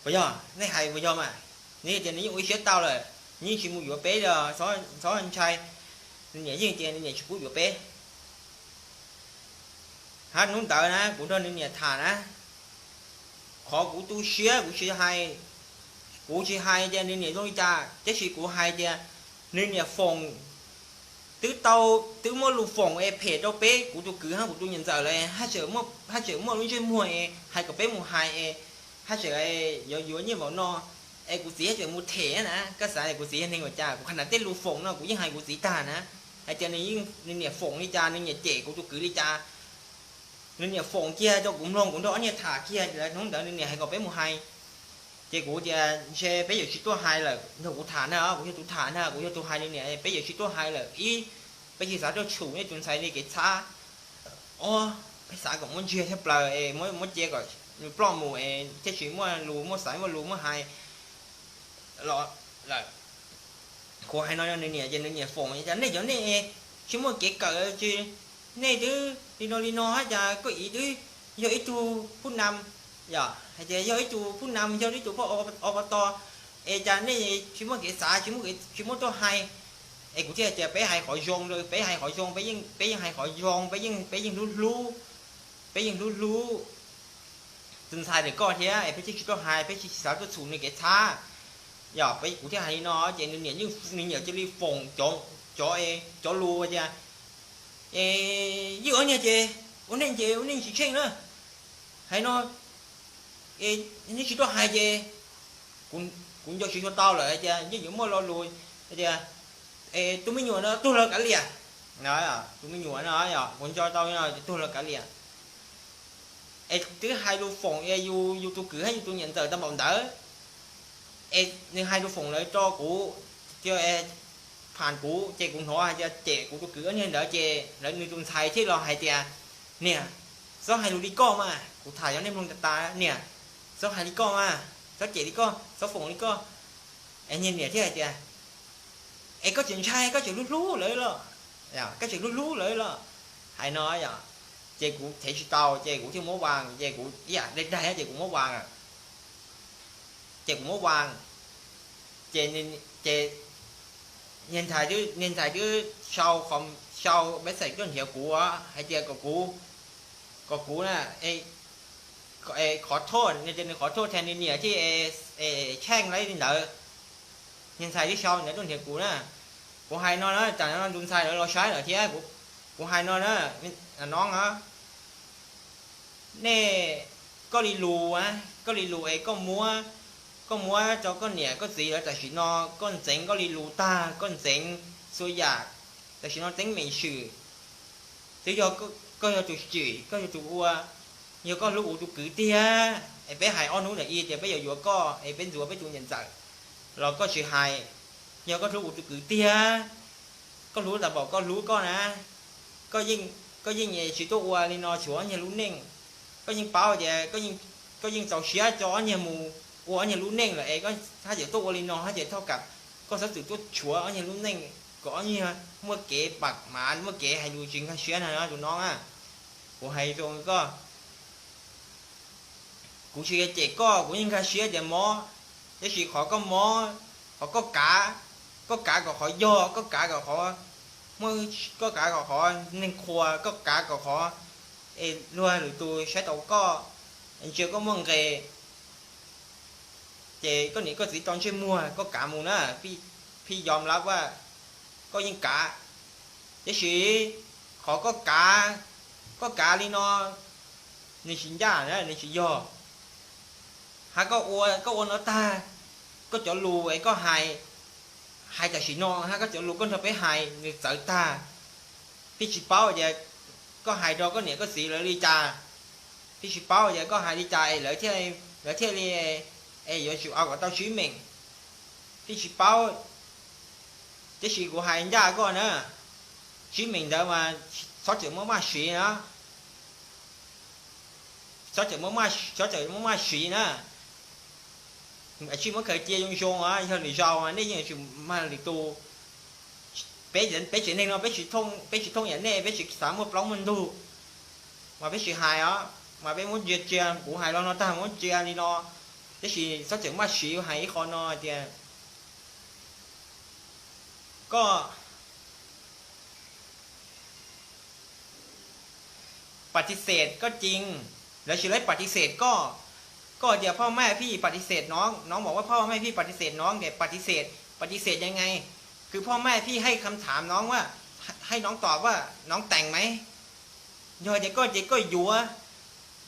Puas yog? Nej hais puas yog mas? Nws tias nws yeej ua ib siab tau lawm, nws yeej tsis mus yuav peb li, txhob ntshai. Nws niam yeej tias nws niam tsis pub yuav peb. Hab hnub ntawd na kuv nrog nws niam tham na, qhov kuv tu siab kuv tsis hais, kuv tsis hais tias nws niam zoo li cas, tab sis kuv hais tias nws niam foom, twb tau, twb muaj lus foom es phem rau peb, kuv tus kwv hab kuv tus niam ntxawm lawm, haj tseem muaj lub ntsej muag es hais kom peb mus hais es haj tseem yuav yuav nyiaj npaum no, es kuv txiv haj tseem mus them na. Koj xav kuv txiv yog neeg ua cas? Kuv qhia nram tej lus foom no kuv yeej hais kuv txiv tag na, hais tias nws niam foom li cas, nws niam cem kuv tus kwv li cas, nws niam foom kiag rau kuv mloog, kuv nrog ob niag tham kiag, hnub ntawd nws niam hais kom peb mus hais. Ces kuv tias ntshe peb yuav tsis tuaj hais lawm, nrog kuv tham na, kuv yog tus tham na, kuv yog tus hais nws niam, peb yuav tsis tuaj hais lawm. Ib, peb tsis xav tuaj txhum nej tus ntxhais li kev txhab. Ob, peb xav kom muab ntsiag tshaj plaws es muab cia kom nws ploj mus es thiaj tsis muaj lus muaj xaiv muaj lus muab hais lawm. Kuv hais no rau nws niam ces nws niam foom tias nej cov nej tsis muaj kev kawm tsis, nej twb li no li no hab cas koj txiv twb yog ib tug phub nam, yog hais tias yog ib tug phub nam, yog ib tug poj ob pov tod, es cas nej tsis muaj kev xav, tsis muaj tuaj hais. Es kuv thiaj hais tias peb hais qhov zoo, peb hais qhov zoo, peb yeej hais qhov zoo, peb yeej, peb yeej hlub hlub, peb yeej hlub hlub tus ntxhais ntawm koj thiab es peb thiaj tsis tuaj hais, peb tsis xav tuaj txhum nws kev txhab. Yog peb, kuv thiaj hais li no ces nws niam, nws niam cia li foom cov, cov lus tias, es ywj ob niag ces ua neej ces ua neej tsis tsheej na. Hais no, es neb tsis tuaj hais ces kuv nco tsis tshua tau lawm tias yeej yuav muaj lo lus tias, es tus me nyuam no tuag los kav liam. Tus me nyuam no yog kuv nco tau no tuag los kav liam. Es twb hais lus foom yus tus kwv hab yus tus niam ntxawm tau npaum ntawd. Es nws hais lus foom lawv rau kuv, pham kuv ces kuv hnov hais tias cem kuv tus kwv ob niag ntawd ces lawv, nws tus ntxhais thiaj los hais tias, niam, txhob hais lus li koj mas, kuv tham cov nej mloog tas tas, niam, txhob hais li koj mas, txhob cem li koj, txhob foom li koj. Es niag niam thiaj hais tias, es koj tseem ntshai, koj tseem hlub hlub lawv los, koj tseem hlub hlub lawv los. Hais no yom, ces kuv thev tsis tau ces kuv thiaj muab vas, ces kuv ib yam daig daig ces kuv muab vas, ces kuv muab vas, ces, ces niag ntxhais twb sau, sau message tuaj nrhiav kuv hais tias kom kuv, kom kuv na, qhov thoj, nws tias nws qhov thoj thiab nws niam thiaj tsheej li ntawd. Niag ntxhais twb sau ntawd tuaj nrhiav kuv na. Kuv hais no na, tam no tus ntxhais lawv los saib lawm thiab, kuv hais no na, no, nej, koj li lus, koj li lus es koj muab, koj muab rau koj niam koj txiv lawv tam sim no, koj ntxeev koj li lus tag, koj ntxeev txhua yam, tam sim no teeb meem swm twb yog koj yog tus tsim, koj yog tus ua, yog koj hlub kuv tus kwv tiag es peb hais ob hnub ntawm ib tias peb yuav yuav koj es peb ntxuav peb tus niam ntxawm los koj tsis hais, yog koj hlub kuv tus kwv tiag, koj hlub tas npaum koj hlub koj na, koj yeej tsis tuaj ua li no tshuav ob niag lub neej. Koj yeej paub tias koj yeej txaus siab rau ob niag mus ua ob niag lub neej lawm es koj haj tseem tuaj ua li no haj tseem thoj kam, koj txhob txwm tuaj tshuav ob niag lub neej kom ob niag muaj kev pam mav, muaj kev hais lus tsis nkag siab na tus no na. Kuv hais rau koj, kuv tsis cem koj, kuv yeej nkag siab tias mob, tab sis qhov koj mob, qhov koj kav, koj kav kom qhov yog, koj kav kom qhov, koj kav kom qhov neeg qhuas, koj kav kom qhov es luag lwm tus saib tau koj, ntsia koj muaj nqis, ces koj niam koj txiv tau ntsej muag, koj kav mus na, phij yom lab a, koj yeej kav. Tab sis qhov koj kav, koj kav li no nws tsis ncaj na, nws tsis yog. Hab koj ua, koj ua no tag, koj cov lus es koj hais, hais tam sim no hab koj cov lus koj nrog peb hais nws txawv tag. Phij tsis paub tias koj hais rau koj niam koj txiv lawv li cas, phij tsis paub tias koj hais li cas es lawv thiaj, lawv thiaj li es yuav tsum ua kom tau tsib meem. Phij tsis paub, tab sis kuv hais ncaj koj na, tsib meem ntawd mas txhob txwm muab maj siv na, txhob txwm muab maj siv na. Tsij muab khaws cia zoo zoo, yog lwm zaus nej yeej yuav tsum mag lwm tus. Peb tsev neeg no peb tsis thooj yam nej, peb tsis xav muaj plaub muaj ntug, mas peb tsis hais os, mas peb muab ntsia ntsia, kuv hais los no tag muab ntsia li no, Tab sis txhob tseem maj siv hais ib qho no tias kojปฏิเสธ ก็จริง, lawv tsis laib ปฏิเสธ koj. Koj tias พ่อแม่พี่ปฏิเสธน้อง, น้องบอกว่า พ่อแม่พี่ปฏิเสธน้อง, tias ปฏิเสธ, ปฏิเสธ ยังไง? คือ พ่อแม่พี่ให้คำถามน้องว่า, ให้น้องตอบว่า น้องแต่งไหม? Yog tias koj ces koj yuav,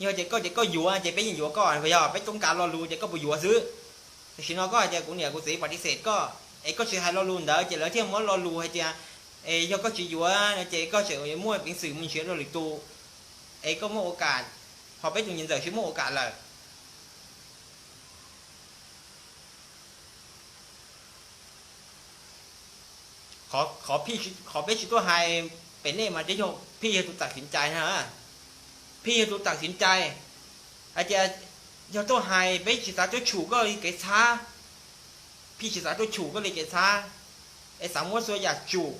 yog tias koj ces koj yuav ces peb yeej yuav koj, yog peb toob kas lo lus ces koj puas yuav xwb. Tam sim no koj hais tias kuv niam kuv txiv ปฏิเสธ koj, es koj tsis hais lo lus ntawd ces lawv thiaj muab lo lus hais tias, es yog koj tsis yuav no ces koj tseem muaj peev xwm mus nrhiav rau lwm tus, es koj muaj ua kam, ho peb tus niam ntxawm tsis muaj ua kam lawm. Qhov peb tsis tuaj hais pem nej mas yog phij yog tus tam xiv cai na, phij yog tus tam xiv cai. Hais tias yog tuaj hais peb tsis xav tuaj tshum koj li kev txhab, phij tsis xav tuaj tshum koj li kev txhab, es xav muab txhua yam tsum,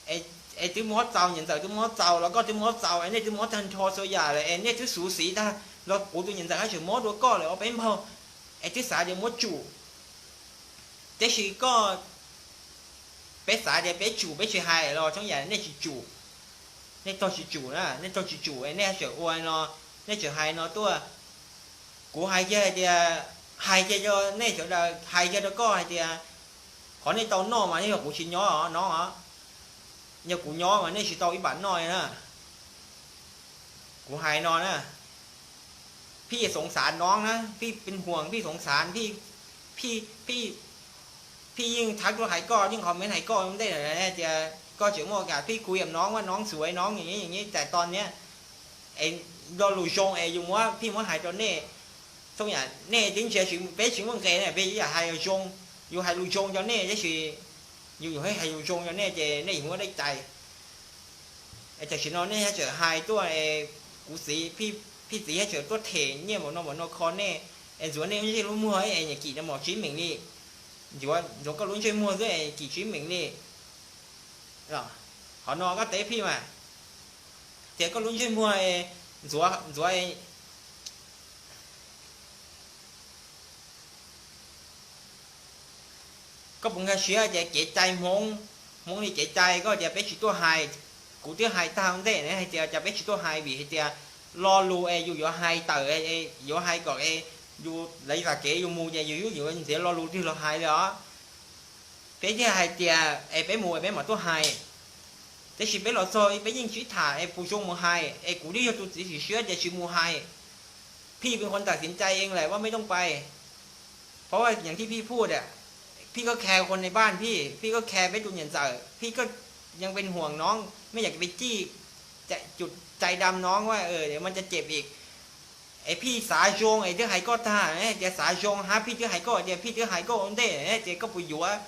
es twb muab txaus, niam ntxawm twb muab txaus los koj twb muab txaus, es nej twb muab tag nrho txhua yam lawm, es nej twb xub xiv tag los kuv tus niam ntxawm haj tseem muab dua koj lawm ob peb npaug, es twb xav tias muab tsum. Tab sis koj, peb xav tias peb tsum peb tsis hais los txhua yam nej tsis tsum, nej tog tsis tsum na, nej tog tsis tsum nej tseem ua no, nej tseem hais no tuaj. Kuv hais kiag hais tias, hais kiag rau nej sawv daws, hais kiag rau koj hais tias qhov nej tau noj mas yog kuv tsis nyob no, yog kuv nyob mas nej tsis tau ib pam noj na. Kuv hais no na, phij xoov xav no na, phij pes huas phij xoov xav, phij yeej thab tuaj hais koj, yeej qhov me hais koj ua ntej tias koj tseem muaj kam phij kuv yam no ua no xuav no, tam tom niab, es lo lus zoo es yus muab phij muab hais rau nej. Txhua yam nej twb ntsia peb tsis muaj nqe na, peb yam hais zoo, yus hais lus zoo rau nej tab sis yus yuav hais lus zoo rau nej ces nej yuav muaj dab cai. Tam sim no nej tseem hais tuaj, kuv txiv, phij txiv tseem tuaj them nyiaj npaum no npaum no kho nej, es ntxuav nej lub ntsej lub muag es nyiam kim no mos tsib meem li, ntxuav koj lub ntsej muag xwb es kim tsib meem li. Qhov no koj teb phij mas, tias koj lub ntsej muag ntxuav, ntxuav koj puas nkag siab tias kev cai Hmoob, Hmoob li kev cai, koj tias peb tsis tuaj hais, kuv twb hais tag ua ntej hais tias cas peb tsis tuaj hais vim hais tias lo lus es yus yuav hais tawm, yuav hais kom yus lawv vam kev yus mus ces yus yuav ntxiv lo lus twg los hais li os. Peb thiaj hais tias es peb mus es peb mam tuaj hais. Tab sis peb los txog peb yeej sib tham es puas zoo mus hais, es kuv twb yog tus txiv tsis siab ces tsis mus hais. Phij pes huas tam xiv cai ees lawm vaj mej tooj pais, paub yam thib phij phuj a, phij koj kha huas neeg npaj phij, phij koj kha peb tus niam ntxawm, phij koj yeej pes huas no, mej yam kev pes cij, cai dam no, mas caj cem vim es phij xav zoo es twb hais koj tag, tias xav zoo hab phij twb hais koj tias phij twb hais koj ua ntej tias koj puas yuav,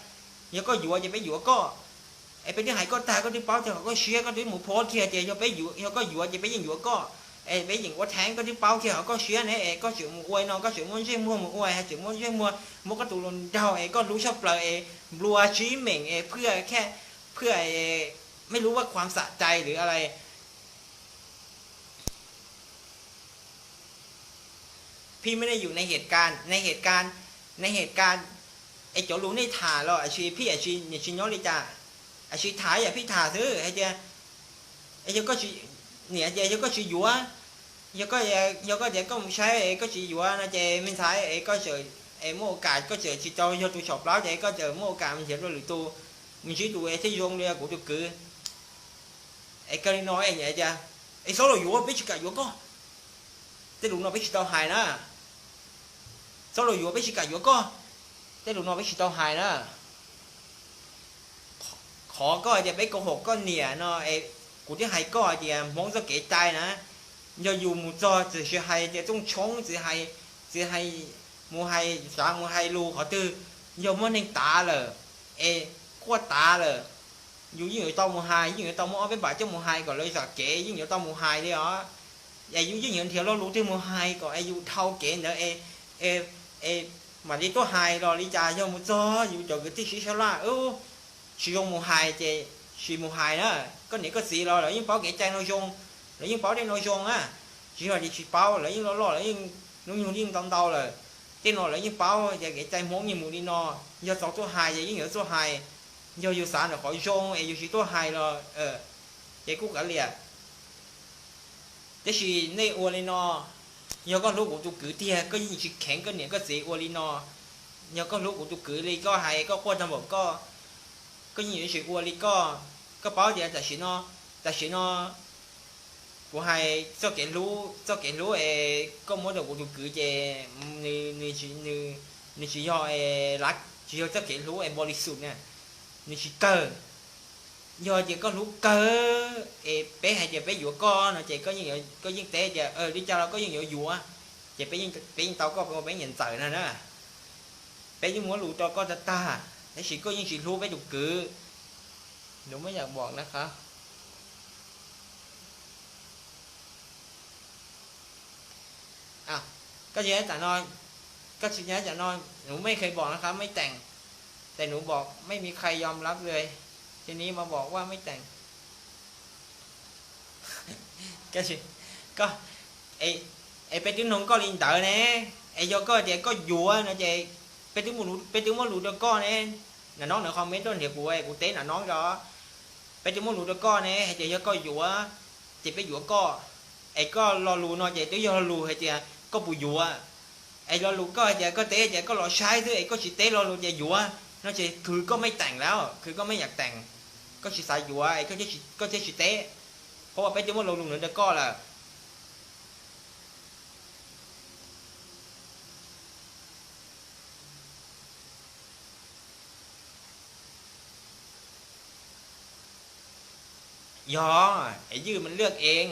yog koj yuav ces peb yuav koj. Es peb twb hais koj tag, koj twb paub tias qhov koj siab, koj twb mus phob kiag tias yog peb, yog koj yuav ces peb yeej yuav koj, es peb yeej ua theeb, koj twb paub kiag qhov koj siab ne, es koj tseem mus ua no, koj tseem muaj ntsej muag mus ua, tseem muaj ntsej muag muab koj tus hluas nraug es koj hlub tshaj plaws es nplua tsib meem es phwj, phwj, mej lub vaj khuam xam cai lawm a. Phij mej nej yus nej hiam kas, nej hiam kas, nej hiam kas, es cov lus nej tham los a tsis phij a tsis niam tsis nyob li cas, a tsis tham yam phij tham xwb hais tias, es yog koj tsis, niam tias yog koj tsis yuav, yog koj, yog koj tias koj mus saib es koj tsis yuav no ces me ntxhais es koj tseem, es muaj ua kam koj tseem tsis tau yog tus tsham plaub ces koj tseem muaj ua kam mus nrhiav dua lwm tus, mus ntsib tus es thiaj zoo li kuv tus kwv. Es kawg li no es niam tias, es xob los yuav, peb tsis kam yuav koj. Tej lus no peb tsis tau hais na. Xob los yuav, peb tsis kam yuav koj. Tej lus no peb tsis tau hais na. Qhov koj hais tias peb kaus haum koj niam no es kuv twb hais koj hais tias Hmoob txoj kev cai na, yog yus mus txog txawm tsis hais tias txooj tshoob, txawm hais, txawm hais, mus hais xav mus hais lus qhov twg, yog muaj neeg tav lawm, es quaj tav lawm, yus yeej yuav tau mus hais, yeej yuav tau muab ob peb npam coj mus hais kom lawv zam kev, yeej yuav tau mus hais li os. Es yus yeej yuav nrhiav lo lus twg mus hais kom es yus dhau kev ntawd es, es mam li tuaj hais los li cas, yog mus txog yus cov kwv tij sib sab laj, tsis zoo mus hais ces tsis mus hais na. Koj niam koj txiv los lawv yeej paub kev cai no zoo, lawv yeej paub tej no zoo na, tsis yog tias tsis paub, lawv yeej loj loj, lawv yeej hnub nyoog yeej ntau ntau lawm. Tej no lawv yeej paub tias kev cai Hmoob yeej mus li no, yog txaus tuaj hais ces yeej yuav tuaj hais, yog yus xav ntawm qhov zoo es yus tsis tuaj hais los ces kuj kav liam. Tiam sis nej ua li no, yog koj hlub kuv tus kwv tiag koj yeej tsis kheev koj niam koj txiv ua li no. Yog koj hlub kuv tus kwv li koj hais koj quaj tag npaum koj, koj yeej yuav tsis ua li koj. Koj paub tias tam sim no, tam sim no kuv hais txoj kev hlub, txoj kev hlub es koj muab rau kuv tus kwv ces nws tsis yog, tsis yog txoj kev hlub es npo li xus na, nws tsis kawg. Yog tias koj hlub kawg es peb hais tias peb yuav koj no ces koj yeej teb tias li cas los koj yeej yuav yuav, ces peb yeej tau koj ua peb niam ntxawm no na. Peb yeej muab lus rau koj tag tag, tab sis koj yeej tsis hlub peb tus kwv. Nws muab yam npom na qhov ก็ หนูไม่เคยบอกนะครับไม่แต่ง แต่หนูบอกไม่มีใครยอมรับเลย ทีนี้มาบอกว่าไม่แต่ง ก็ es peb twb nug koj li ntawd ne, es yog koj tias koj yuav no ces peb twb muaj lus rau koj ne. Nam noob ntawd comment tuaj nrhiav kuv es kuv teb nam noob os. Peb twb muaj lus rau koj ne hais tias yog koj yuav ces peb yuav koj. Es koj lo lus no ces twb yog lo lus hais tias koj puas yuav. Es lo lus koj hais tias koj teb tias koj los saib xwb es koj tsis teb lo lus tias yuav no ces khwv koj meej teem lawm, khwv koj meej yam teem. Koj tsis xav yuav es koj thiaj tsis teb, qhov uas peb twb muaj lo lus ntawd rau koj lawm. Yog es ywj mas lwj eev,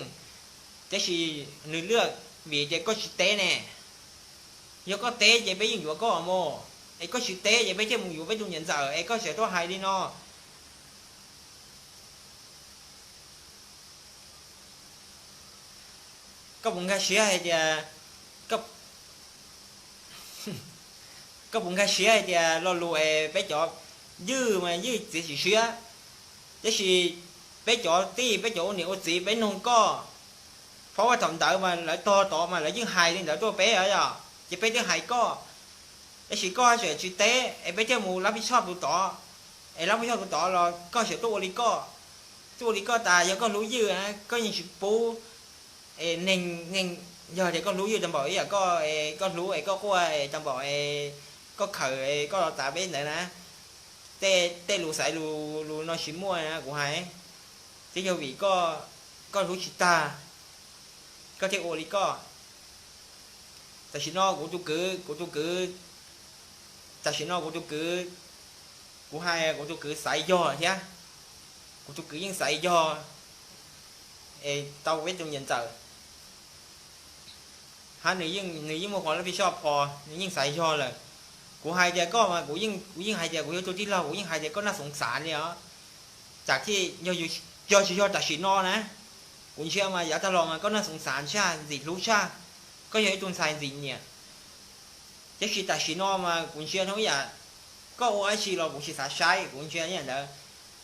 tab sis nws lwj vim tias koj tsis teb ne. Yog koj teb ces peb yeej yuav koj mog, es koj tsis teb ces peb thiaj mus yuav peb tus niam ntxawm es koj tseem tuaj hais li no. Koj puas nkag siab hais tias, koj puas nkag siab hais tias lo lus es peb cov ywj mas ywj txiav txim siab, tab sis peb cov tij peb cov ua niam ua txiv peb nug koj, phau vaj thaum ntawd mas lawv tog tod mas lawv yeej hais li ntawd tuaj peb os, ces peb twb hais koj, tab sis koj tseem tsis teb es peb thiaj mus lab phij tshoj tus tod, es lab phij tshoj tus tod los koj tseem tuaj ua li koj, tuaj ua li koj tas. Yog koj hlub ywj koj yeej tsis pub neeg, neeg, yog tias koj hlub ywj tag npaum ib yam koj, koj hlub es koj quaj tag npaum, koj khaws koj los tav peb ntawd na, tej lus xaiv lus no tsis muaj na kuv hais. Twb yog vim koj hlub tsis tag, koj thiaj ua li koj. Tam sim no kuv tus kwv, kuv tus kwv, tam sim no kuv tus kwv, kuv hais kuv tus kwv xaiv yog thiab, kuv tus kwv yeej xaiv yog es tau peb tus niam ntxawm. Hab nws yeej muaj qhov lab phij tshoj phos, nws yeej xaiv yog lawm. Kuv hais tias koj mas kuv yeej hais tias kuv yog tus tij laug kuv yeej hais tias koj naj xoov xav li os. Tsam thiaj yog tsis yog tam sim no na, kuv ntsia mas yav tag los mas koj naj xoov xav tshaj, ntxim hlub tshaj, koj yog ib tug ntxhais ntxim nyiam. Tiam sis tam sim no mas kuv ntsia zoo ib yam koj ua dab tsi los kuv tsis xav saib, kuv ntsia ib yam ntawd,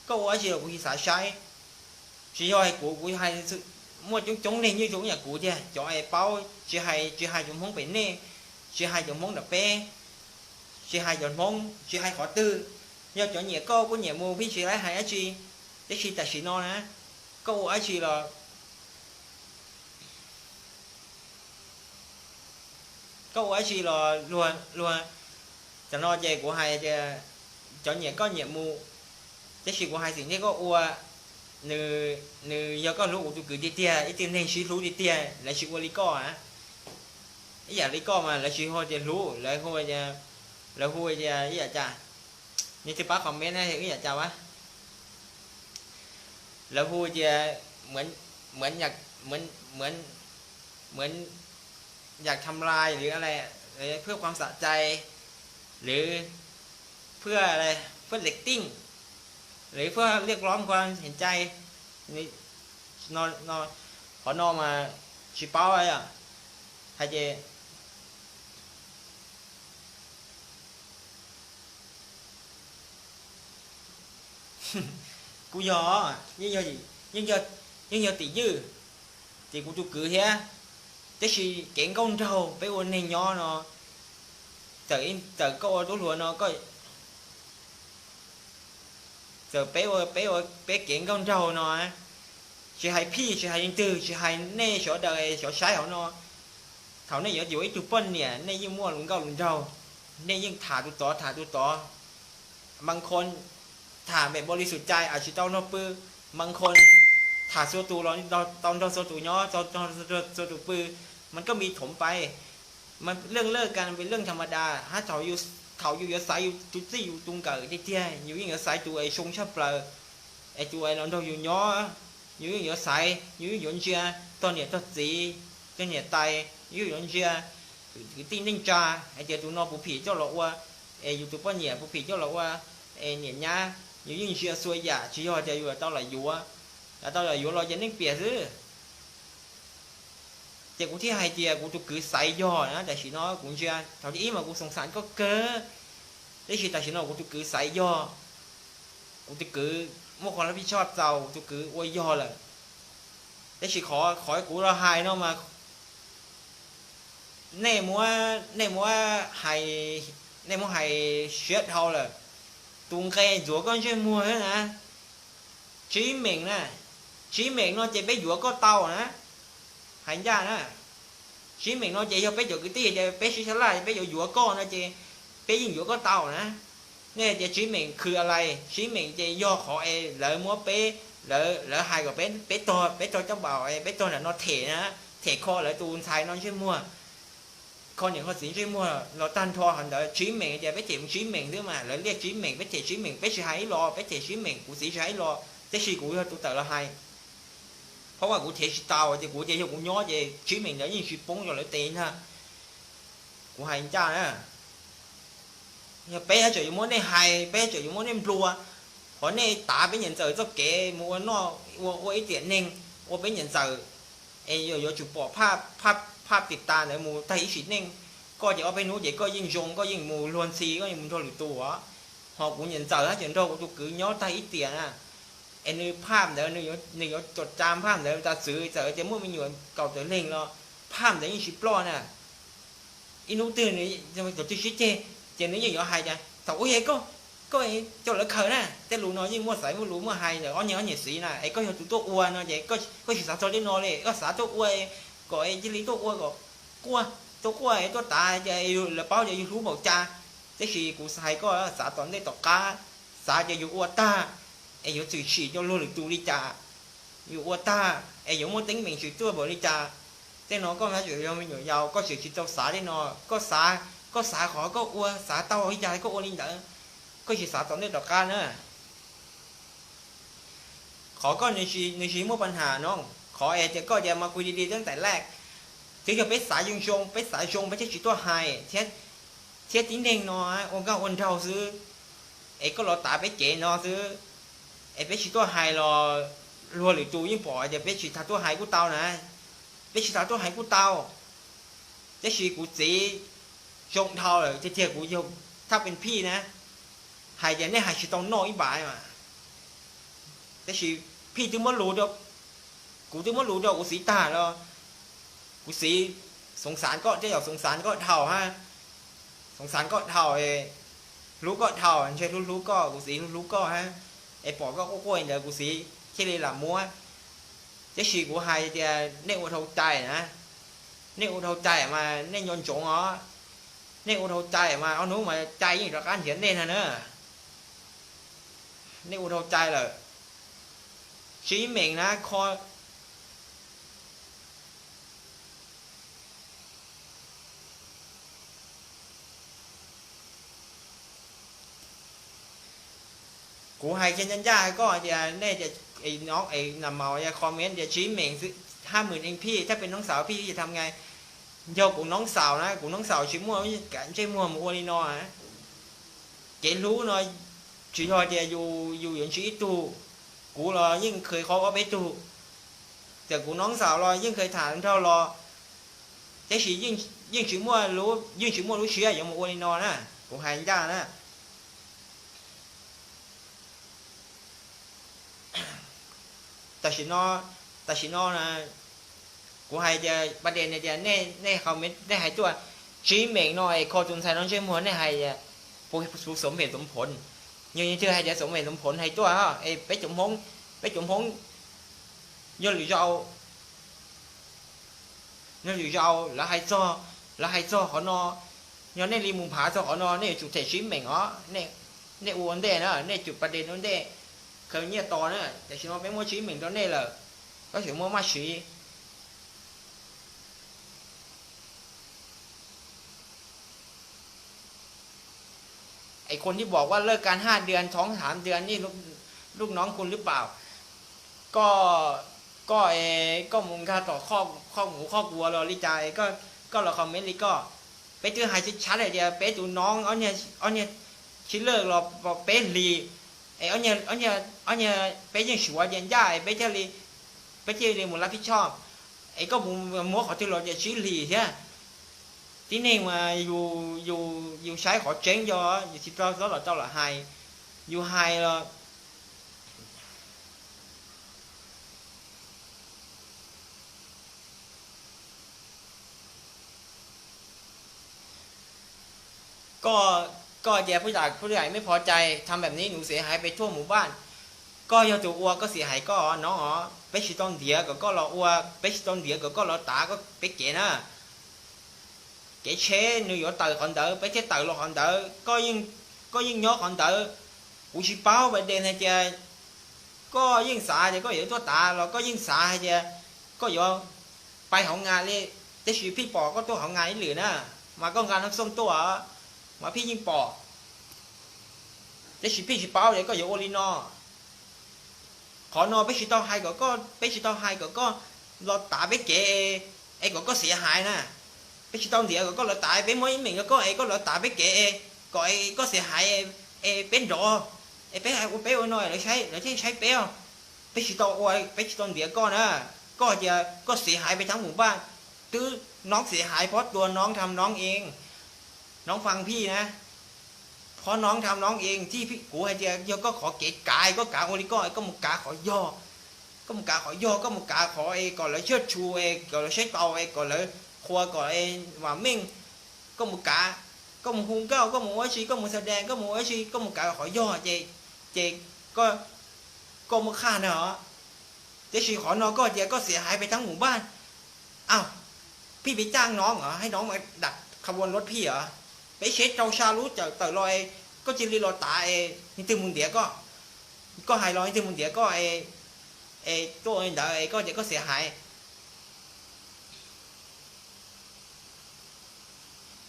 koj ua dab tsi los kuv tsis xav saib. Tsis yog hais kuv, kuv hais muaj coob coob neeg nyob zoo ib yam kuv tiag, cov es paub, tsis hais, tsis hais cov Hmoob pem nej, tsis hais cov Hmoob nram peb, tsis hais cov Hmoob, tsis hais qhov twg, yog cov nyiam koj kuj nyiam mus, peb tsis laib hais dab tsi. Tiam sis tam sim no na, koj ua dab tsi los koj ua dab tsi los luag, luag, tam no ces kuv hais tias cov nyiam koj nyiam mus, tab sis kuv hais xwm ntiag koj ua, nws, nws yog koj hlub kuv tus kwv tiag tiag, ib tug neeg sib hlub tiag tiag lawv tsis ua li koj a. Ib yam li koj mas lawv tsis hu tias hlub, lawv hu, lawv hu tias ib yam cas, nej twb pab comment na, ib yam cas a, lawv hu tias เหมือน เหมือนอยาก เหมือน เหมือน เหมือนอยากทำลาย หรืออะไร เพื่อความสะใจ หรือ เพื่ออะไร เพื่อ rating หรือ เพื่อเรียกร้องความเห็นใจ qhov no mas tsis paub hais tias kuj yog, yeej yog tim ywj, tim kuv tus kwv thiab. Tiam sis kev nkauj nraug peb ua neeg nyob no, txawm koj ua tub hluas no, koj txawm peb ua, peb ua peb kev nkauj nraug no, tsis hais phij tsis hais leej twg, tsis hais nej sawv daws xyov saib hauv no, thaum nej yuav yuav ib tug poj niam nej yeej muaj lus nkauj lus nraug, nej yeej tham tus tod tham tus tod, mas kho tham npem npaus li xus cai a tsis tau nrog pw, mas kho tham txhua tus los tau nrog txhua tus nyob, txhua tus pw, mas koj mi thov pais, mas lej lej kas pes lej tham ma das hab, thaum yus yuav xaiv yus tus txij yus tus nkawm tiag tiag yus yeej yuav xaiv tus es zoo tshaj plaws, es tus es los nrog yus nyob, yus yeej yuav xaiv, yus yeej yuav ntsia tog niam tog txiv, tog niam tais, yus yeej yuav ntsia kwv tij neej tsa, hais tias tus no puas phim coj los ua, es yus tus poj niam puas phim coj los ua, es niam nyab, yus yeej ntsia txhua yam, tsis yog tias yus tau lam yuav, tau lam yuav los ces neeg piam xwb. Ces kuv thiaj hais tias kuv tus kwv xaiv yog na, tam sim no kuv ntsia thaum thib ib mas kuv xoov xaav koj kawg, tab sis tam sim no kuv tus kwv xaiv yog, kuv tus kwv muaj qhov lab pij tshoj txaus, kuv tus kwv ua yog lawm. Tab sis qhov, qhov kuv los hais no mas nej muab, nej muab hais, nej muab hais siab dhau lawm. Tus nqe ntxuav koj ntsej muag na, tsib meem na, tsib meem no ces peb yuav koj tau na, hais ncaj na. Tsib meem no ces yog peb cov kwv tij ces peb sib sab laj peb yuav yuav koj no ces peb yeej yuav koj tau na. Nej tias tsib meem khw a lais, tsib meem ces yog qhov es lawv muab peb, lawv hais kom peb, peb tog, peb tog coj npaum, peb tog nram no them na, them kho lawv tus ntxhais no ntsej muag, kho niam kho txiv ntsej muag los tag nrho. Hov ntawd tsib meem tias peb them tsib meem xwb mas lawv liaj tsib meem, peb them tsib meem, peb tsis hais ib los, peb them tsib meem, kuv txiv tsis hais ib los, tab sis kuv yog tus tawm los hais. Phab mas kuv them tsis tau ces kuv tias yog kuv nyob ces tsib meem ntawd yeej tsis poob rau lawv tes ntag. Kuv hais ncaj na, yog peb tseem yuav muab nej hais, peb tseem yuav muab nej nplua, qhov nej tav peb niam ntxawm txoj kev mus ua noj, ua, ua ib tiam neeg, ua peb niam ntxawm, es yuav, yuav tsum pom phaj, phaj, phaj tim tas ntawd mus tag ib sim neej. Koj ces ob peb hnub ces koj yeej zoo, koj yeej mus luag ntxhi, koj yeej mus nrog lwm tus os. Ho kuv niam ntxawm hab tseem nrog kuv tus kwv nyob tag ib tiam na, es nws phaj ntawd, nws yuav, nws yuav cov tsa phaj ntawd tas txwv, txawm tias muaj me nyuam kaum tawm leeg los phaj ntawd yeej tsis ploj na. Ib hnub twg, thaum twg sib ceg, ces nws yeej yuav hais tias thaum ub es koj, koj coj lawv khaws na. Tej lus no yeej muaj xaiv muaj lus muaj hais ntawm ob niag, ob niag txiv na, es koj yog tus tuaj ua no ces koj tsis xav txog tej no li, koj xav tuaj ua kom cia li tuaj ua kom quaj, tuaj quaj es tuaj tav ces lawv paub tias yus hlub npaum cas. Tab sis kuv hais koj xav tom ntej tom qab, xav tias yus ua tag es yuav tshwm sim rau luag lwm tus li cas, yus ua tag es yuav muaj teeb meem tshwm tuaj npaum li cas. Tej no koj hab tseem yog me nyuam yaus, koj tseem tsis tau xav tej no. Koj xav, koj xav qhov koj ua, xav tau li cas koj ua li ntawd, koj tsis xav tom ntej tom qab na. Qhov koj nws tsis muaj pab ham no, qhov es tias koj tias mas kuv li li teb ntais laj, twb yog peb xav zoo zoo, peb xav zoo peb thiaj tsis tuaj hais thiab. Tib neeg no ua nkauj ua nraug xwb, es koj los tav peb cev no xwb, es peb tsis tuaj hais los luag lwm tus yeej pom tias peb tsis tas tuaj hais kuj tau na, peb tsis tas tuaj hais kuj tau. Tab sis kuv txiv zoo dhau lawm tiag tiag, kuv yog thaj pes phij na, hais tias nej hais tsis tau noj ib npav mas, tab sis phij twb muab lus, kuv twb muab lus rau kuv txiv tag los kuv txiv xoov xav koj, tej zaum xoov xav koj dhau hab, xoov xav koj dhau, hlub koj dhau, ntshe hlub hlub koj, kuv txiv hlub hlub koj hab, es pom koj quaj quaj li ntawd kuv txiv thiaj li lam muab. Tab sis kuv hais tias nej ua dhau cai na, nej ua dhau cai mas nej nco ntsoov os, nej ua dhau cai mas ob hnub mas cai yeej rov qab nrhiav nej na na. Nej ua dhau cai lawm, tsib meem na kho. Kuv hais kiag ncaj ncaj hais koj tias nej tias, no es na maus yog comment tias tsib meem xwb, hab mws ib phij thab peb noob xaus phij yog tham nais. Yog kuv noob xaus na, kuv noob xaus tsis muaj ntsej muag mus ua li no. Kev hlub no tsis yog tias yus yuav ntsib ib tug, kuv los yeej kheev qhov ob peb tug, txawm kuv noob xaus los yeej kheev tham nraug los, tab sis yeej tsis muaj, yeej tsis muaj lub siab yuav mus ua li no na, kuv hais ncaj na. Tam sim no, tam sim no kuv hais tias pa des tias nej, nej hais tuaj, Tsib meem no es kho tus ntxhais no ntsej muag nej hais, puas xov mem xov phoov? Yog yeej twg hais tias xov mem xov phoov hais tuaj es peb cov Hmoob, peb cov Hmoob yog lwm zaus, yog lwm zaus lawv hais txog, lawv hais txog qhov no, yog nej li mus phav txog qhov no nej yuav tsum them tsib meem os. Nej ua ua ntej na, nej tsum pas des ua ntej, khaws nyiaj tos na, tam sim no peb muab tsib meem rau nej lawm, koj tseem muab maj siv. Es คนที่บอกว่าเลิกกันห้าเดือน ท้องสามเดือนนี่ ลูกน้องคุณหรือเปล่า? Koj, koj es koj mus nkag tom kho, kho mus kho kuv los li cas es koj los comment li koj? Peb twb hais tshab tshab hais tias peb tus noob ob niag sib lawj los peb hlis, es ob niag, peb yeej suav tias ncaj es peb thiaj li, peb thiaj li mus lab phij choj, es koj mus muab qhov twg los tias tsib hlis thiab. Tib neeg mas yus, yus saib qhov tseeb yog yus tsis tau txhob los tau lam hais, yus hais los Koj, koj tias phub yam phub yam mej phov cai tham npam ni nws xiam hais pem thuaj mus npaj. Koj yog tus ua koj xiam hais koj os nob os, peb tsis tau ntiav kom koj los ua, peb tsis tau ntiav kom koj los tav peb kev na. Kev tsheb nws yuav tawm qhov ntawd peb thiaj tawm los qhov ntawd, koj yeej nyob qhov ntawd. Kuv tsis paub pas des hais tias koj yeej xav hais tias koj yuav tuaj tav los koj yeej xav hais tias koj yuav pais hauv nas li, tab sis phij pom koj tuaj hauv nas ib lwm na, mas koj nqa nab xooj tuaj, mas phij yeej pom, tab sis phij tsis paub tias koj yuav ua li no. Qhov no peb tsis tau hais kom koj, peb tsis tau hais kom koj los tav peb kev es kom koj xiam hais na. Peb tsis tau ntiav kom koj los tav, peb muab ib meem rau koj es koj los tav peb kev, kom koj xiam hais, es peb nrov, es peb hais ua peb ua no lawv thiaj saib peb os. Peb tsis tau ua, peb tsis tau ntiav koj na. Koj tias koj xiam hais pem thaab mus npaj, twb noob xiam hais phob tua noob tham noob ees, noob faa phij na, phob noob tham noob ees tij, kuv hais tias yog koj qhov kev kav, koj kav ua li koj, koj mus kav qhov yog, koj mus kav qhov yog, koj mus kav qhov es kom lawv tshiab tshus es kom lawv saib taus es kom lawv qhuas kom vam meej, koj mus kav, koj mus hu nkauj, koj mus ua dab tsi, koj mus xa dees, koj mus ua dab tsi, koj mus kav qhov yog ces, ces koj muaj qhaj na os. Tiam sis qhov no koj tias koj xiam hais pem thaab mus npaj, aw, phij pem caaj noob os, hais noob mas dam qha ua luab phij os, peb seb rau sab lub cawm tawm los, koj cia li los tav es leej twg mus ntiav koj, koj hais los leej twg mus ntiav koj es tuaj ntawd es koj tias koj xiam hais.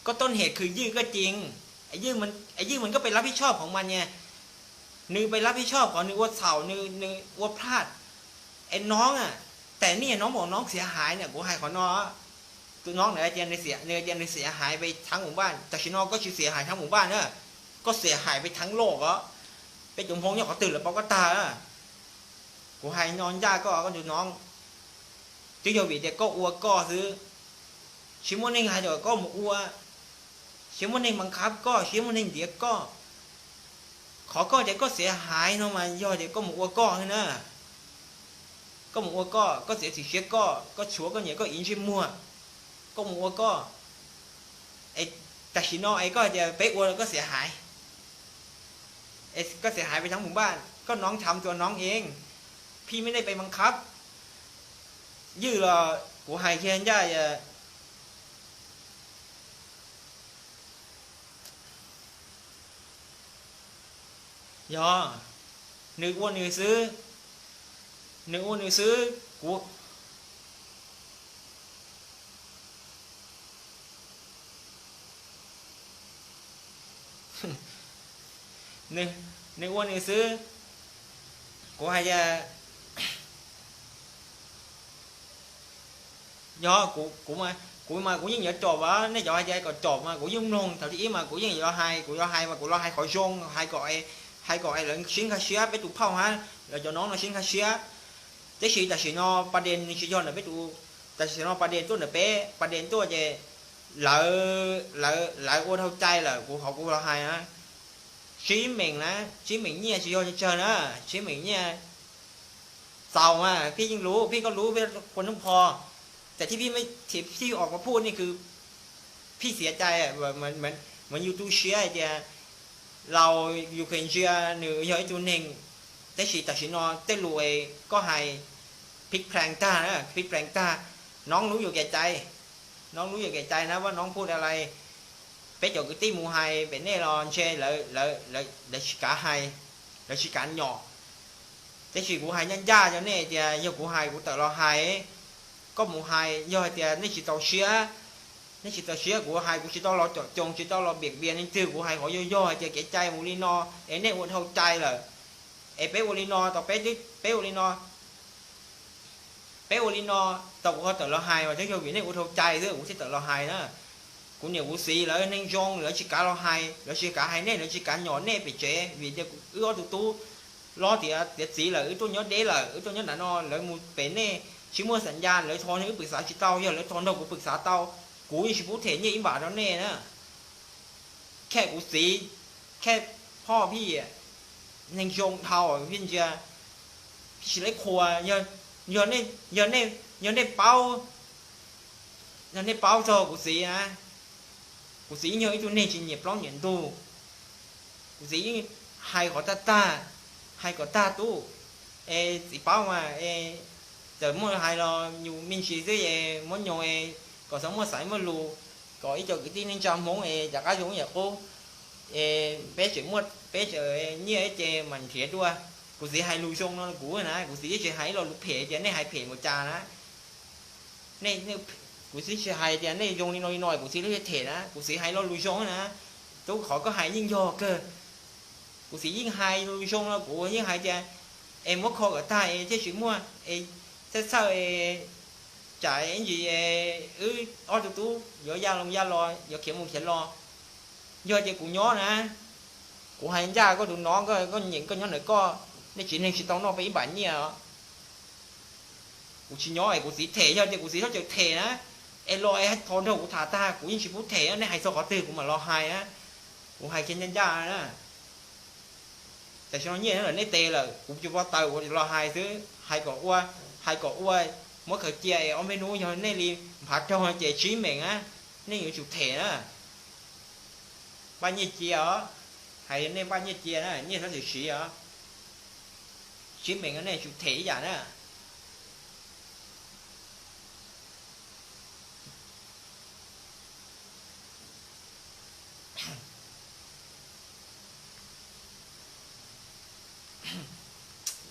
Koj tuaj niam khwv Ywj koj ceev, Ywj mas koj pem lab phij choj phoov mas nias, nws pem lab phij choj qhov nws ua txhaum, nws ua plaj, es noob, tes niaj noob npaum noob xiam hais na, kuv hais qhov no, tus noob na tias nws tias nws xiam hais pem thaab mus npaj, tam sim no koj tsis xiam hais thaab mus npaj na, koj xiam hais pem thaab loj os, peb cov Hmoob nyob qhov twg lawv paub koj tag. Kuv hais no ncaj koj, koj tus noob, twb yog vim tias koj ua koj xwb, tsis muaj neeg hais tias koj mus ua, tsis muaj neeg mas khab koj, tsis muaj neeg ntiav koj. Qhov koj tias koj xiam hais no mas yog tias koj mus ua koj xwb na. Koj mus ua koj, koj txiav txim siab koj, koj tshuav koj niam koj txiv ntsej muag, koj mus ua koj. Es tam sim no es koj hais tias peb ua los koj xiam hais, koj xiam hais pem thaab mus npaj, koj noob tham tua noob ees, phij mej dej pem mas khab. Ywj los kuv hais kiag ncaj, yog nws ua nws xwb, nws ua nws xwb, kuv, nws ua nws xwb, kuv hais tias yog kuv, kuv mas kuv yeej yuav caum as, nej cov hais tias kom caum mas kuv yeej mloog, thaum thib ib mas kuv yeej yuav hais, kuv yuav hais mas kuv los hais qhov zoo, hais kom, hais kom lawv sib nkag siab, peb tus phauj hab lawv cov noob no sib nkag siab. Tab sis tam sim no pas des nws tsis yog ntawm peb tus, tam sim no pas des tuaj ntawm peb, pas des tuaj ces lawv, lawv ua dhau cai lawm, kuv qhov kuv los hais na, tsib meem na, tsib meem nyiaj tsis yog tsawg na, tsib meem nyiaj txaus mas phij yeej luv, phij koj luv peb qhua noob pho, tam thib phij, thib phij os koj phuj ne kws phij xiav cai, mas yus tu siab hais tias laus yus kheev ntsia nws yog ib tug neeg, tab sis tam sim no tej lus koj hais phij pheej tag, phij pheej tag. Noob lub yuam kev cai, noob lub yuam kev cai na, Vaj Noob Phuj Dab Lais, peb cov kwv tij mus hais pem nej los ntshe lawv tsis kav hais, lawv tsis kav nyom. Tab sis kuv hais ncaj ncaj rau nej tias yog kuv hais kuv tawm los hais, koj mus hais yog hais tias nej tsis txaus siab, nej tsis txaus siab kuv hais, kuv tsis tau los com coos, tsis tau los piam pias neeg twg, kuv hais qhov yog yog hais tias kev cai mus li no es nej ua dhau cai lawm, es peb ua li no tau, peb ua li no, peb ua li no tau, kuv ho tawm los hais mas twb yog vim nej ua dhau cai xwb kuv thiaj tawm los hais na. Kuv niam kuv txiv lawv neeg zoo, lawv tsis kav los hais, lawv tsis kav hais nej, lawv tsis kav nyom nej pem tsev vim tias wb ob tug tub hlob tiav txiv lawm, wb tuaj nyob deb lawm, wb tuaj nyob nram no, lawv mus pem nej tsis muaj xam ncas, lawv thov nej wb pwm xav tsis tau, yog lawv thov nrog kuv pwm xav tau, kuv yeej tsis pub them nyiaj ib npam rau nej na. Khej kuv txiv, khej phoj phij, neeg zoo dhau phij ntsia, phij tsis laib qhuas. Yog nej paub, yog nej paub txog kuv txiv na, kuv txiv yeej yog ib tug neeg tsis nyiam plaub nyiam ntug. Kuv txiv yeej hais qhov tag tag, hais kom tag tub, es txiv paub mas, es txawm muaj hais los yus me ntsis xwb es muab nyoos es kom txhob muaj xaiv muaj lus, kom ib co kwv tij neej tsa Hmoob es rov qab zoo yam qub, es peb tseem muaj, peb tseem nyiaj ces mam nrhiav dua. Kuv txiv hais lus zoo no kuv na, kuv txiv twb tsis hais ib lo lus phem tias nej hais phem npaum cas na. Kuv txiv tsis hais tias nej zoo li no li no kuv txiv lub thiaj them na, kuv txiv hais lo lus zoo na. Tub, qhov koj hais yeej yog kawg. Kuv txiv yeej hais lus zoo no, kuv yeej hais tias es muab kho kom tag es thiaj tsis muaj es txhawj txhawj es tsam ib ntsis wb ob tug tub yuav ya loo ya los, yuav khiav mus khiav los. Yog tias kuv nyob na, kuv hais ncaj koj tus no, koj nyeem koj nyob ntawm koj, nej tsev neeg tsis tau noj peb ib npam nyiaj os. Kuv tsis nyob es kuv txiv them, yog tias kuv txiv txhob txawm them na, es los es thov nrog kuv tham tag, kuv yeej tsis pub them, nej hais txog qhov twg kuv mam los hais na. Kuv hais kiag ncaj ncaj na. Tam sim no nyiaj nyob ntawm nej tes lawm, kuv cov pov tawm kuv los hais xwb, hais kom ua, hais kom ua, muab khaws cia es ob peb hnub yog nej li nphav raug ces tsib meem na, nej yuav tsum them na. Npaj nyiaj cia os, hais nej npaj nyiaj cia na, nyiaj txhob txwm siv os. Tsib meem nej tsum them ib yam na.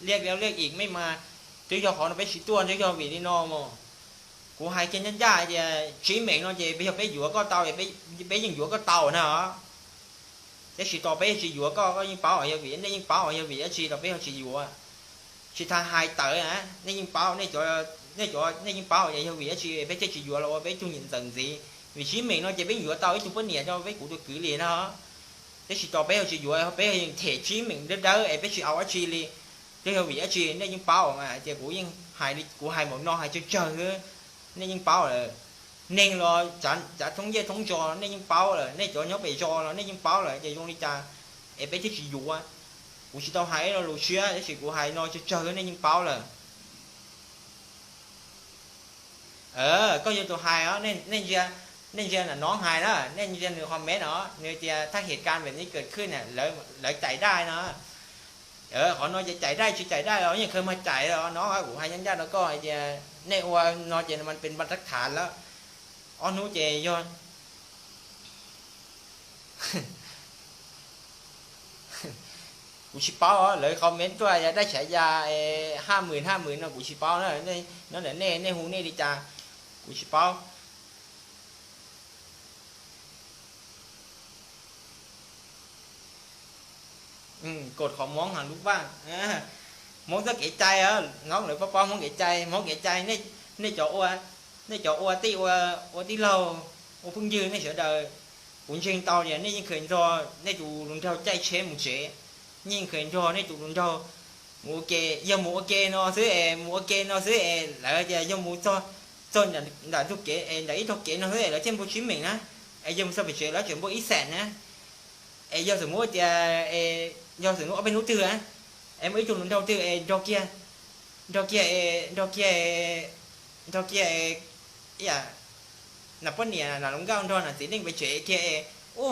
Liaj liaj im mej mas, twb yog qhov no peb tsis tuaj twb yog vim li no mas. Kuv hais kiag ncaj ncaj tias tsib meem no ces yog peb yuav koj tau, peb yeej yuav koj tau na. Tab sis tos peb tsis yuav koj, koj yeej paub yog vim, nej yeej paub yog vim dab tsi los peb ho tsis yuav. Tsis tas hais tawm na, nej yeej paub, nej cov, nej cov, nej yeej paub yog vim dab tsi peb thiaj tsis yuav los ua peb tug niam ntxawm ntxiv. Vim tsib meem no ces peb yuav tau ib tug poj niam rau peb kuv tus kwv li no. Tab sis tos peb ho tsis yuav, peb yeej them tsib meem dawb dawb es peb tsis au dab tsi li. Twb yog vim dab tsi nej yeej paub mas, ces kuv yeej hais li, kuv hais npaum no hais tsawg tsawg xwb, nej yeej paub lawm. Neeg los tsav thoob ncej thoob zos nej yeej paub lawm, nej cov nyob pem zos los nej yeej paub lawm, ces zoo li cas es peb thiaj tsis yuav. Kuv tsis tau hais ib lo lus tshiab, tab sis kuv hais no tsawg tsawg nej yeej paub lawm. Koj yog tus hais os, nej ntsia, nej ntsia nram no hais na, nej ntsia nws comment os, nws tias ถ้าเหตุการณ์แบบนี้เกิดขึ้น lawv cais dai no. Qhov no ces cais dai tsis cais dai los yeej khaws mag cais os no, kuv hais ncaj ncaj rau koj hais tias nej ua no ces mas pes npas rab thav lawm. Ob hnub ces yog kuv tsis paub, lawv comment tuaj yog dab tshav ya haj mwm haj mwm no kuv tsis paub na. Nyob ntawm nej, nej hu nej li cas kuv tsis paub. Kod qhov Hmoob hais lub vaj, Hmoob txoj kev cai, no lawv paub paub Hmoob kev cai, Hmoob kev cai. Nej cov ua, nej cov ua tij, ua tij laug, ua phooj ywg nej sawv daws, kuv ntseeg tau tias nej yeej kheev nrog nej tus hluas nraug caij tsheb mus tsev, nej yeej kheev nrog nej tus hluas nraug mus ua ke. Yog mus ua ke no xwb es, mus ua ke no xwb es lawv tias yog mus txog, txog nram ntug kev es nram ib tog kev no xwb es lawv thiaj npuaj tsib meem na, es yog mus txog pem tsev lawv tseem npuaj ib xees na. Es yog xwm muab tias, yog xwm muab ob peb hnub twg, es muaj ib tug hluas nraug twg es nrog kiag, nrog kiag, nrog kiag, nrog kiag, ib yam nas poj niam nas hluas nkauj nrog nas txiv neej pes tsev kiag es, u,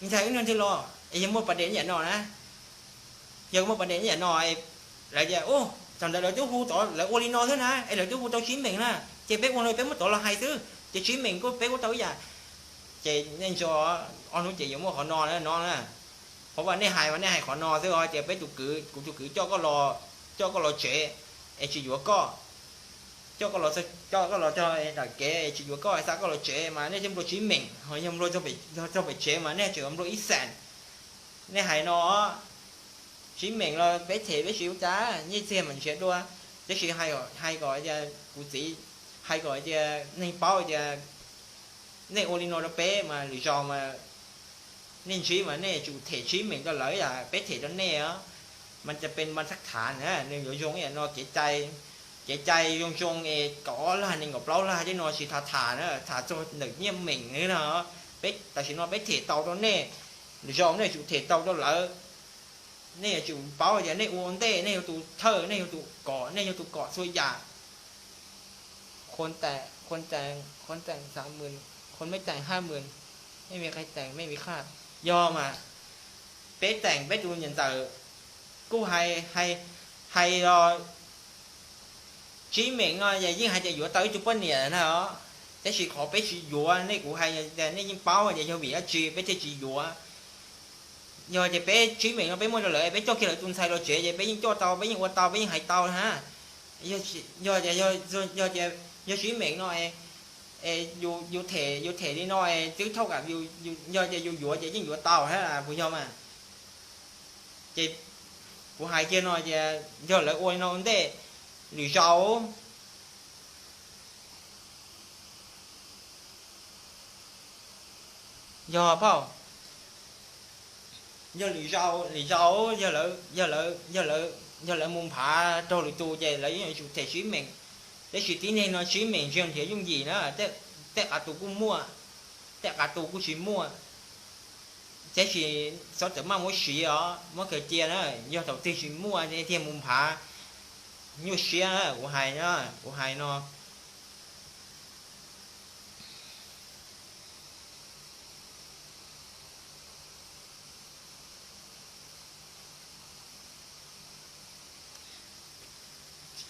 ntshai wb nrog ntwg los es yog muaj pas dej ib yam no na, yog muaj pas dej ib yam no, lawv tias, u, thaum ntawd lawv twb hu tod, lawv ua li no xwb na, es lawv twb hu tau Tsib Meem na, ces peb ua no peb muab tod los hais xwb ces Tsib Meem kuj peb kuj tau ib yam. Ces nej ntso ob hnub ces yuav muaj qhov no no na. Qhov uas nej hais mas nej hais qhov no xwb os, ces peb tus kwv, kuv tus kwv coj koj los, coj koj los tsev es tsis yuav koj, coj koj los, coj koj los txog nram kev es tsis yuav koj, xa koj los tsev mas nej thiaj nplua Tsib Meem, ho yog nplua txog pem tsev mas nej tseem nplua ib xees. Nej hais no, Tsib Meem los peb them peb tsis ua cas, nyiaj txiag mas nrhiav dua, tab sis hais kom tias kuv txiv, hais kom tias neeg paub tias nej ua li no rau peb mas lwm zaus mas nej ntsib mas nej tsum them Tsib Meem rau lawv yam peb them rau nej os. Mas ca pes mas thab tham na, nws yuav zoo ib yam no kev cai, kev cai zoo zoo es kaum ob lag nees nkaum plaub lag tej no tsis tham tham na, tham txog ntawm Nyiaj Meem no. Peb tam sim no peb them tau rau nej, lwm zaus nej tsum them tau rau lawv. Nej yuav tsum paub tias nej ua ntej, nej yog tus thawj, nej yog tus kom, nej yog tus kom txhua yam. Khuv teem, khuv teem, khuv teem xav mws, khuv mej teem haj mws, mej vim qai teem mej vim qhaj. Yog mas, peb teem peb tus niam ntxawm kuj hais, hais los, Tsib Meem no yeej hais tias yuav tau ib tug poj niam na os, tab sis qhov peb tsis yuav nej, kuv hais tias nej yeej paub tias yog vim dab tsi peb thiaj tsis yuav. Yog tias peb Tsib Meem no peb muaj rau lawv, peb coj kiag lawv tus ntxhais los tsev ces peb yeej coj tau, peb yeej ua tau, peb yeej hais tau na. Yog tias, yog tias yog Tsib Meem no es yus them, yus them li no es twb thauj kam, yog tias yus yuav ces yeej yuav tau thiab puas yog mas? Ces kuv hais kiag no tias yog lawv ua li no ua ntej, lwm zaus, yog phauj, yog lwm zaus, lwm zaus yog lawv, yog lawv, yog lawv, yog lawv mus nphav raug lwm tus ces lawv yeej yuav tsum them Tsib Meem. Tab sis tib neeg no Tsib Meem tsis yog nrhiav yooj yim na, tej qab tus kuj muaj, tej qab tus kuj tsis muaj. Tab sis txhob txawm maj muab siv os, muab khaws cia na, yog thaum twg tsis muaj thiaj mus nphav. Nyuaj siab na, kuv hais, kuv hais no.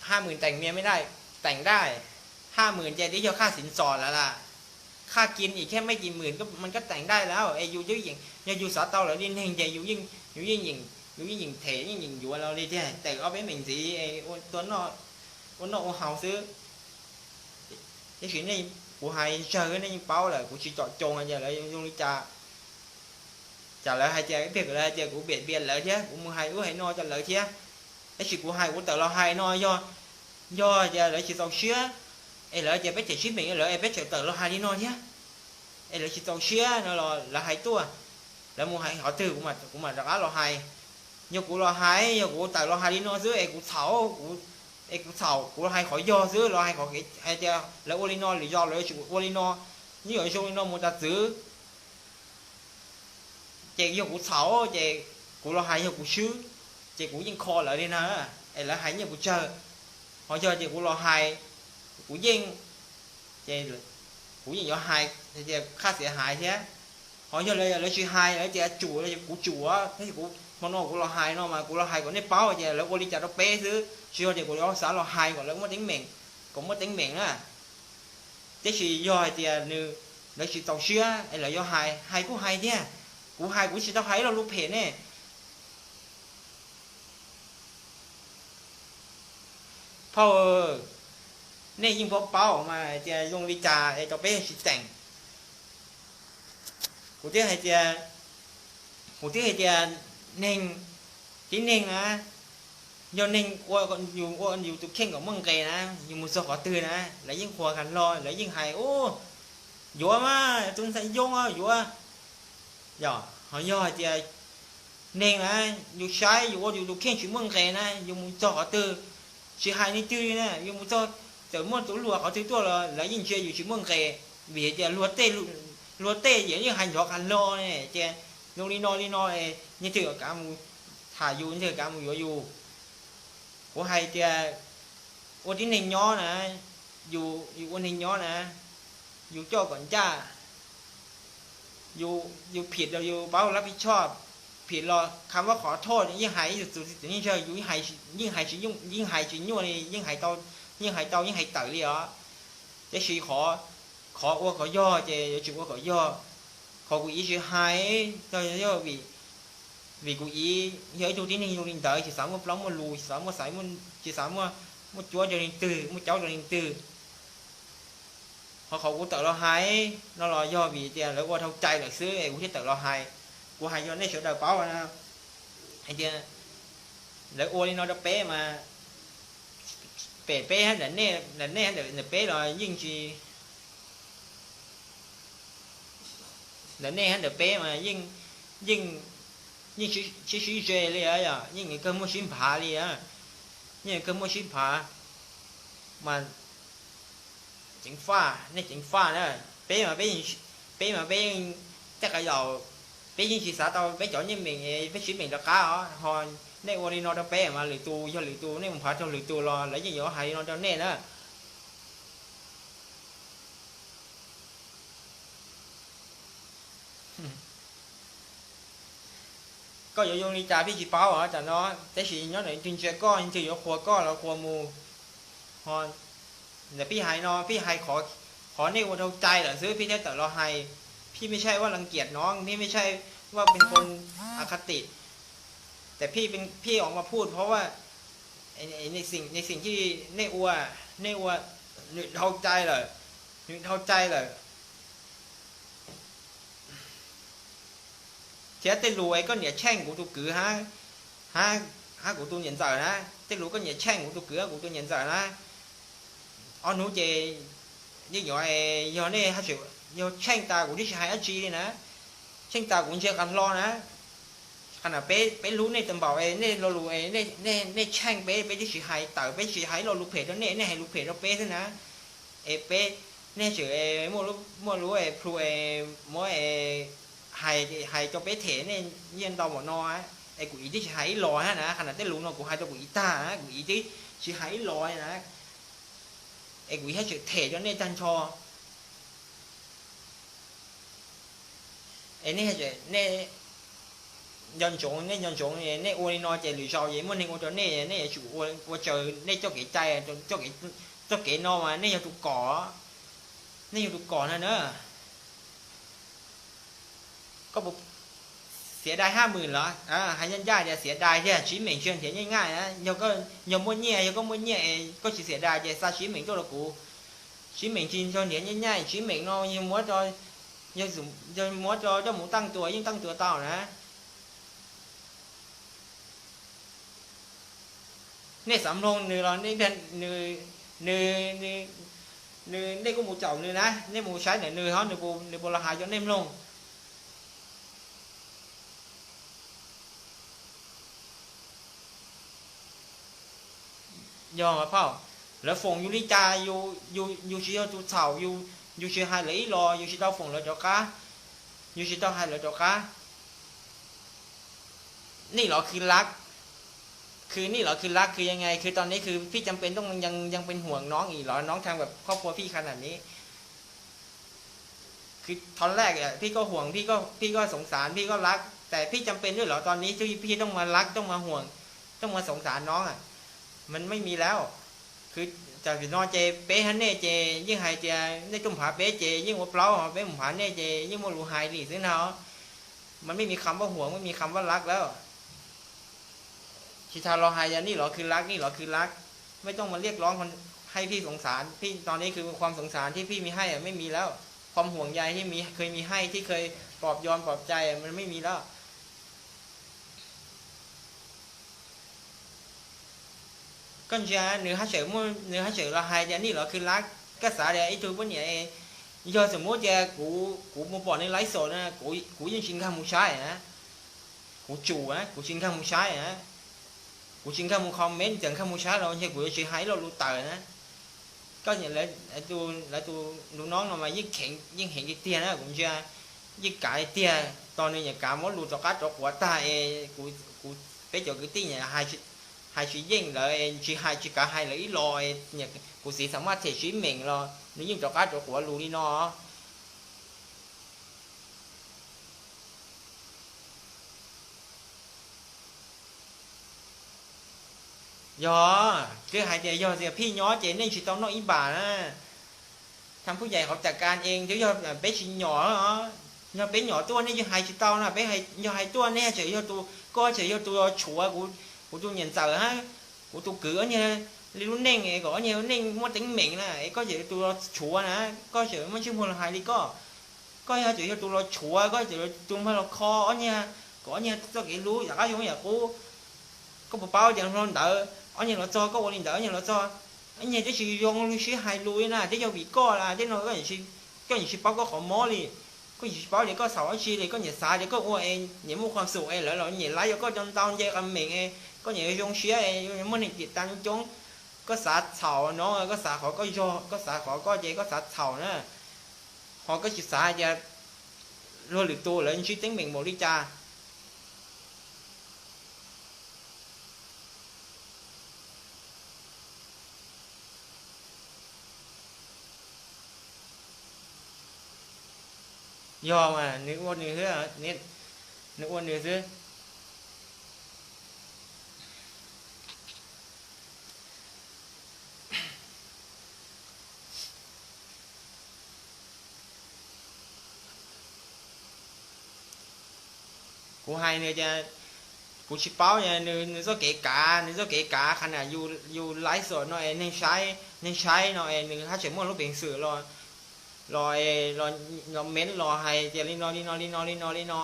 Haj mwm teem mias mej daj, teem daj. Haj mwm ces twb yog khaj xiv ntxos lawm las. Khaj kis ib kheb mej kis mwm mas koj teem daj lawm es yus twb yeem, yog yus xav tau lawv li neeg ces yus yeej, yus yeej yeem them yeej yeem yuav los li tiag, teem ob peb meem ntxiv ua noj ua haus xwb. Tab sis nej, kuv hais tsawg nej yeej paub lawm, kuv tsis tsom coo hais tias lawv zoo li cas. Cas lawv hais tias ib pliag lawv hais tias kuv piam piam lawv thiab kuv mus hais ub hais no rau lawv thiab. Tab sis kuv hais kuv tawm los hais no yog, yog tias lawv tsis txaus siab es lawv tias peb them Tsib Meem lawv es peb tseem tawm los hais li no thiab, es lawv tsis txaus siab no los lawv hais tuaj, lawv mus hais qhov twg kuv mam rov qab los hais. Yog kuv los hais, yog kuv tawm los hais li no xwb es kuv txhaum, es kuv txhaum kuv los hais qhov yog xwb, los hais qhov hais tias lawv ua li no lwm zaus lawv tseem ua li no, yeej yuav zoo li no mus tas txwv. Ces yog kuv txhaum ces kuv los hais yog kuv swb, ces kuv yeej kho lawv li na, es lawv hais nyiaj kuv tsawg. Ho yog tias kuv los hais, kuv yeej, ces kuv yeej yuav hais tias khaj xiv hais thiab. Ho yog lawv tsis hais, lawv tias tsum los kuv tsum, tab sis kuv hmo no kuv los hais no mas kuv los hais kom nej paub tias lawv ua li cas rau peb xwb, tsis yog tias kuv yuav xav los hais kom lawv muaj teeb meem, kom muaj teeb meem na. Tab sis yog hais tias nws, lawv tsis txaus siab es lawv yuav hais, hais kuj hais thiab. Kuv hais kuv tsis tau hais lo lus phem ne. Phauj, nej yeej paub paub mas hais tias zoo li cas es tau peb tsis teem. Kuv thiaj hais tias, kuv thiaj hais tias neeg, tib neeg na, yog neeg ua, yus ua yus tus kheej kom muaj nqis na, yus mus txog qhov twg na lawv yeej qhuas kag hlo, lawv yeej hais ub, yuav mas tus ntxhais yoo yuav. Yog, ho yog hais tias neeg na, yus saib yus ua yus tus kheej tsis muaj nqis na, yus mus txog qhov twg, tsis hais neeg twg li na, yus mus txog, txawm muaj tus luag qhov twg tuaj los lawv yeej ntsia yus tsis muaj nqis, vim hais tias luag tej, luag tej yeej hais nrov kag hlo ne tias zoo li no li no, neeg twg kav mus tham yus, neeg twg kav mus yuav yus. Kuv hais tias ua tib neeg nyob na, yus, yus ua neeg nyob na, yus coj kom ncaj, yus phim los yus paub lab phij choj, phim los khav mob qhov thoj yeej hais, yus txus txiv txiv neej tsawg yus yeej hais tsis yooj, yeej hais tsis nyuaj li, yeej hais tau, yeej hais tau yeej hais tawm li os. Tab sis qhov, qhov ua kom yog ces yuav tsum ua kom yog. Qhov kuv iv tsis hais, yog vim, vim kuv iv yog ib tug tib neeg zoo li ntawd, tsis xav muaj plaub muaj lus, tsis xav muaj xaiv, tsis xav muaj, muaj cuab rau leej twg, muaj caub rau leej twg. Ho qhov kuv tawm los hais no los yog vim tias lawv ua dhau cai lawm xwb es kuv thiaj tawm los hais. Kuv hais rau nej sawv daws paub na, hais tias lawv ua li no rau peb mas, pem peb, ntawm nej ntawm peb los yeej tsis, ntawm nej ntawm peb mas yeej, yeej, yeej sib sib ze li, yog yeej kawg muaj sib nphav li, yeej kawg muaj sib nphav mas ceev faj, nej ceev faj na. Peb mas peb, peb mas peb yeej tej qab yaum, peb yeej tsis xav tau peb cov nyiaj meem, peb siv meem rov qab os. Ho nej ua li no rau peb mas lwm tus, yog lwm tus nej mus nphav raug lwm tus los lawv yeej yuav hais li no rau nej na. Koj yuav zoo li cas peb tsis paub os tam no, tab sis nyob ntawm tus ntsia koj, tus yuav qhuas koj los qhuas mus. Ho ntawm peb hais no, peb hais qhov nej ua dhau cai lawm xwb peb thiaj tawm los hais. Peb ไม่ใช่ว่ารังเกียจน้อง, peb ไม่ใช่ว่าเป็นคนอคติ, แต่พี่เป็น, พี่ออกมาพูดเพราะว่า ในสิ่ง, ในสิ่งที่ nej ua, nej ua, nws dhau cai lawm, nws dhau cai lawm. Thiab tej lus es koj niam tsheej kuv tus kwv hab, hab kuv tus niam ntxawm na, tej lus koj niam tsheej kuv tus kwv hab kuv tus niam ntxawm na, ob hnub ces yeej yuav, yog nej, yog tsheej tas kuv twb tsis hais dab tsi li na, tsheej tas kuv ntsia qas hlo na. Qhov no peb, peb hlub nej tau npaum, nej lo lus, nej tsheej peb, peb twb tsis hais tawm, peb tsis hais lo lus phem rau nej, nej hais lus phem rau peb xwb na. Es peb, nej tseem muaj lub plhu muab hais, hais rau peb them nej yeej ntau npaum no, es kuv iv twb tsis hais ib los na, qhov no tej lus no kuv hais rau kuv iv tag, kuv iv twb tsis hais ib los na, es kuv iv tseem them rau nej tag nrho. Es nej, nej nco ntsoov, nej nco ntsoov, nej ua li no ces lwm zaus es muaj neeg ua rau nej, nej yuav tsum ua tsaws nej txoj kev cai, txoj kev no mas nej yog tus kom, nej yog tus kom no na. Koj puas xiav dai hab mwm los? Hais ncaj ncaj tias xiav dai tiag, tsib meem tsis yog nrhiav nyaj nyaj. Yog muaj nyiaj, yog koj muaj nyiaj es koj tsis xiav dai ces xa tsib meem tuaj rau kuv. Tsib meem tsis yog nrhiav nyaj nyaj, tsib meem no yog muab rau, yog muab rau coj mus teej tua yeej teej tua tau na. Nej xav mloog nws los, nws, nws, nej kuj mus caum nws na, nej mus saib ntawm nws ho nws puas los hais rau nej mloog. Yog phauj, lawv foom yus li cas, yus tsis yog tus txhaum, yus tsis hais lawv ib los, yus tsis tau foom lawv rov qab, yus tsis tau hais lawv rov qab. นี่เหรอคือรัก? คือ นี่เหรอคือรัก? คือยังไง? คือ ตอนนี้คือพี่จำเป็นต้องยังยังเป็นห่วงน้องอีกเหรอ? น้องทำกับครอบครัวพี่ขนาดนี้ คือตอนแรกอะพี่ก็ห่วง พี่ก็พี่ก็สงสาร พี่ก็รัก แต่พี่จำเป็นด้วยเหรอตอนนี้ที่พี่ต้องมารัก ต้องมาห่วง ต้องมาสงสารน้องอะ มันไม่มีแล้ว คือจากจุดนอนเจเป้ฮันเน่เจ ยิ่งไฮเจีย ได้ตุ้มผาเป้เจ ยิ่งว่าเปล่าหอเป้หมูผาเน่เจ ยิ่งว่ารู้ไฮหลีซึ่งเนาะ มันไม่มีคำว่าห่วง ไม่มีคำว่ารักแล้ว ชีทาลอไฮยานี่เหรอคือรัก นี่เหรอคือรัก ไม่ต้องมาเรียกร้องให้พี่สงสาร พี่ตอนนี้คือความสงสารที่พี่มีให้อะไม่มีแล้ว ความห่วงใยที่มีเคยมีให้ที่เคยปลอบโยนปลอบใจอะมันไม่มีแล้ว Koj ntsia nws haj tseem, nws haj tseem los hais tias นี่เหรอคือรัก koj xav tias ib tug poj niam, yog txawm muab tias kuv, kuv mus pom nws laiv xos na, kuv yeej tsis nkag mus saib na, kuv tsum na, kuv tsis nkag mus saib na, kuv tsis nkag mus comment, txawm nkag mus saib los ntshe kuv yuav tsis hais ib lo lus tawm na. Koj, lawv tus lus noob no mas yeej, yeej heev tiag tiag na, kuv ntsia yeej kav tiag, tos nws nyuam kav muab lus rov qab rov quav tag es kuv, peb cov kwv tij hais tsis yeej lawv, tsis hais tsis kav hais lawv ib los, kuv txiv xam maj them tsib meem los nws yeej rov qab rov quav lus li no. Yog, twb hais tias yog tias phij nyob ces nej tsis tau noj ib npam na. Tham phuj yais qhov tas kas ees twb yog peb tsis nyom, yog peb nyom tuaj nej yeej hais tsis tau na, peb yog hais tuaj nej tseem yog tus, koj tseem yog tus los tshuav kuv tus niam ntxawm hab kuv tus kwv ob niag li lub neej es kom ob niag lub neej muaj teeb meem na es koj tseem yog tus los tshuav na, koj tseem muaj ntsej muag los hais li koj. Koj yog tseem yog tus los tshuav, koj tseem yog tus mag los kho ob niag, kom ob niag txoj kev hlub yam qab zoo yam qub. Koj puas paub tias hlo ntawd ob niag los txog koj ua li ntawd ob niag los txog, ob niag twb tsis zoo lub siab hais lus li na, twb yog vim koj las tej no, koj yeej tsis paub koj qhov mob li. Koj yeej tsis paub tias koj xav dab tsi li, koj nyiam xav tias koj ua es nyiam muaj khuam xum es lawv los nyiam laib yuav koj cov ntau nce qa meem es koj nyiam zoo siab es muaj neeg tiam tas coob coob. Koj xav txhaum no, koj xav qhov koj yog, koj xav qhov koj ces koj xav txhaum na. Ho koj tsis xav hais tias luag lwm tus lawv ntsib teeb meem npaum li cas. Yog mas nws ua nws xwb, nws ua nws xwb. Kuv hais nws tias kuv tsis paub nws, nws txoj kev kav, nws txoj kev kav qhov na, yus laib xom no es neeg saib, neeg saib no es nws haj tseem muaj lub peev xwm los, los, los mev los hais tias li no li no li no li no li no.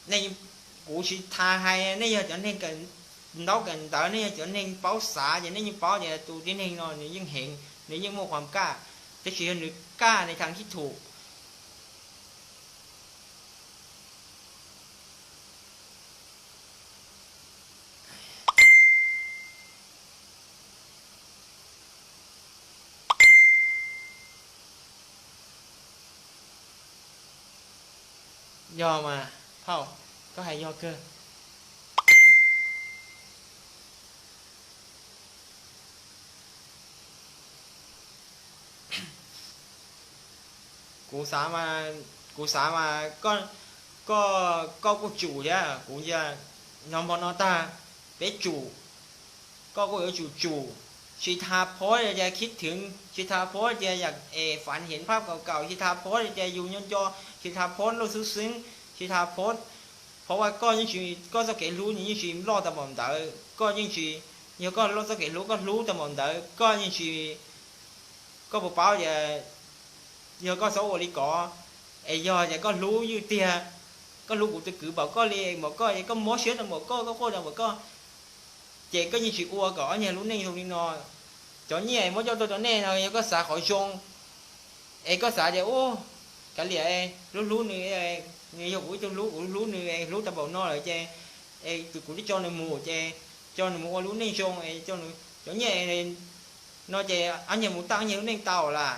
Nej, kuv tsis tas hais nej yog cov neeg kawm ntaub kawm ntawv, nej yog cov neeg paub xav ces nej yeej paub tias tus tib neeg no nws yeej heev, nws yeej muaj khuam kaj, tab sis yog nws kaj nws tham thib thum. Yog mas, phauj, koj hais yog kawg. Kuv xav mas, kuv xav mas koj, koj kuj tsum thiab kuv, yog hmo no tag peb tsum, koj kuj yuav tsum tsum. Tsis tas phob tias khib thwv, tsis tas phob tias yam es fav hev phaj kaum kaum, tsis tas phob tias yus nyob nco, tsis tas phob loj xwb xeeb, tsis tas phob, phob ua koj yeej tsis, koj txoj kev hlub nws yeej tsis loj tau npaum ntawd, koj yeej tsis, yog koj loj txoj kev hlub koj hlub tau npaum ntawd koj yeej tsis, koj puas paub tias yog koj txhob ua li ko, es yog tias koj hlub ywj tiag, koj hlub kuv tus kwv npaum koj li npaum koj, koj mob siab tau npaum koj, koj quaj tau npaum koj, ces koj yeej tsis ua kom ob niag lub neej zoo li no. Cov nyiaj muab coj tuaj rau nej no yog koj xav qhov zoo, es koj xav tias ub, kav liam, hlub hlub nws, nws yog kuv ib tug hlub, kuv hlub nws, hlub tau npaum no lawm ces, es kuv twb tso nws mus ces, tso nws mus ua lub neej zoo, cov nyiaj no ces ob niag mus tag ob niag lub neej tau lawm.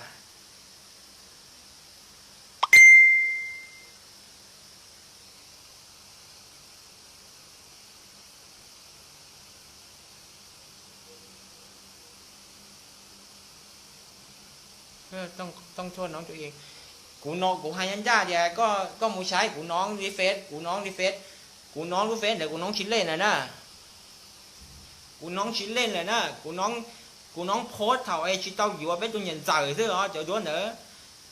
Kuv no kuv hais ncaj ncaj tias koj mus saib kuv nob li Face, kuv nob li Face, kuv nob lub Face ntawd kuv nob tsis leej lawm na. Kuv nob tsis leej lawm na, kuv nob post thaum es tsis tau yuav peb tus niam ntxawm xwb os, cov duab ntawd.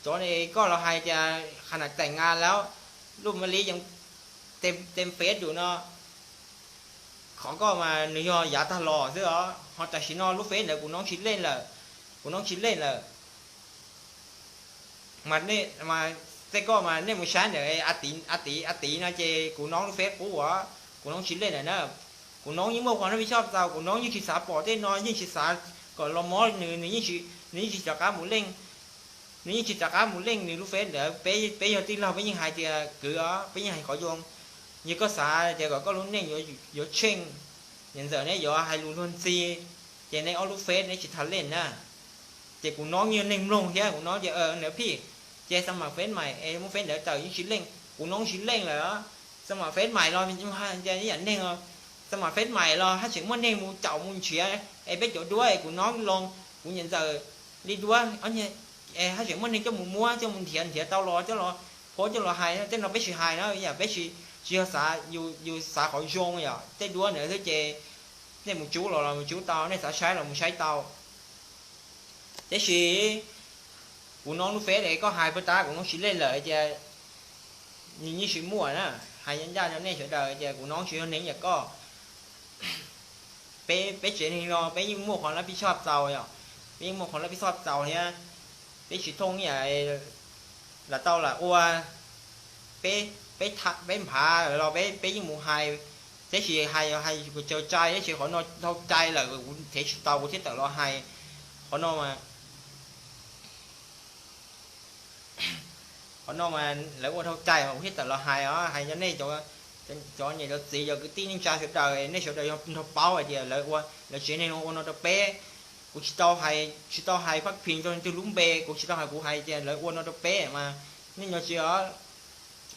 Cov koj los hais tias qha nam teem nga laub, lub ma li yeej tes Face tus no. Qhov koj mas nws yog yav tag los xwb os, ho tam sim no lub Face ntawd kuv nob tsis leej lawm, kuv nob tsis leej lawm. Mas tej koj mas nej mus saib ntawm a tiv a tiv a tiv no ces kuv nob lub Face qub uas kuv nob tsis leej lawm na. Kuv nob yeej muaj qhov no pib tshoj txaus, kuv nob yeej tsis xav pom tej no, yeej tsis xav kom los mob nws, nws yeej tsis rov qab mus leej, nws yeej tsis rov qab mus leej nws lub Face ntawd. Peb yog tij laug peb yeej hais tias kwv os, peb yeej hais qhov zoo. Yog koj xav tias kom koj lub neej yuav tsheej, niam ntxawm neb yuav hais lus luag ntxhi, ces neb ob lub Face neb tsis tau leej na. Ces kuv nob yeej neeg mloog thiab, kuv nob tias nws phij, ces xa mam Face mais es muab Face ntawd tawm yeej tsis leej, kuv nob tsis leej lawm. Xa mam Face mais los, yam neeg, xa mam Face mais los haj tseem muaj neeg mus caum mus nrhiav es peb cov duab es kuv nob loo, kuv niam ntxawm li duab, haj tseem muaj neeg coj mus muab coj mus nrhiav, nrhiav tau los coj los post coj los hais, tej no peb tsis hais na, yam peb tsis yog xav, yus xav qhov zoo yom, tej duab ntawd xwb ces nej mus tsub los los mus tsub tau, nej xav saib los mus saib tau. Tiam sis kuv no lub feb es koj hais puag ta kuv no tsis lej lawm tias nws yeej tsis muaj na. Hais ncaj ncaj rau nej sawv daws tias kuv no tsis yog neeg yam koj. Peb, peb tsev neeg no peb yeej muaj qhov lab pij xoj txaus yom, peb yeej muaj qhov lab pij xoj txaus thiab. Peb tsis thooj ib yam lam tau lam ua, peb, peb, peb nphav los peb, peb yeej mus hais, tab sis hais hais tsaws cai, tab sis qhov no dhau cai lawm kuv thev tsis tau kuv thiaj tawm los hais. Qhov no mas, qhov no mas lawv ua dhau cai mas kuv thiaj tawm los hais os, hais rau nej cov niam cov txiv cov kwv tij neej tsa sawv daws, nej sawv daws yog nrog paub hais tias lawv ua, lawv tsev neeg no ua no rau peb. Kuv tsis tau hais, tsis tau hais pab phim rau leej twg lub npe, kuv tsis tau hais, kuv hais tias lawv ua no rau peb mas nej nyob tsis os.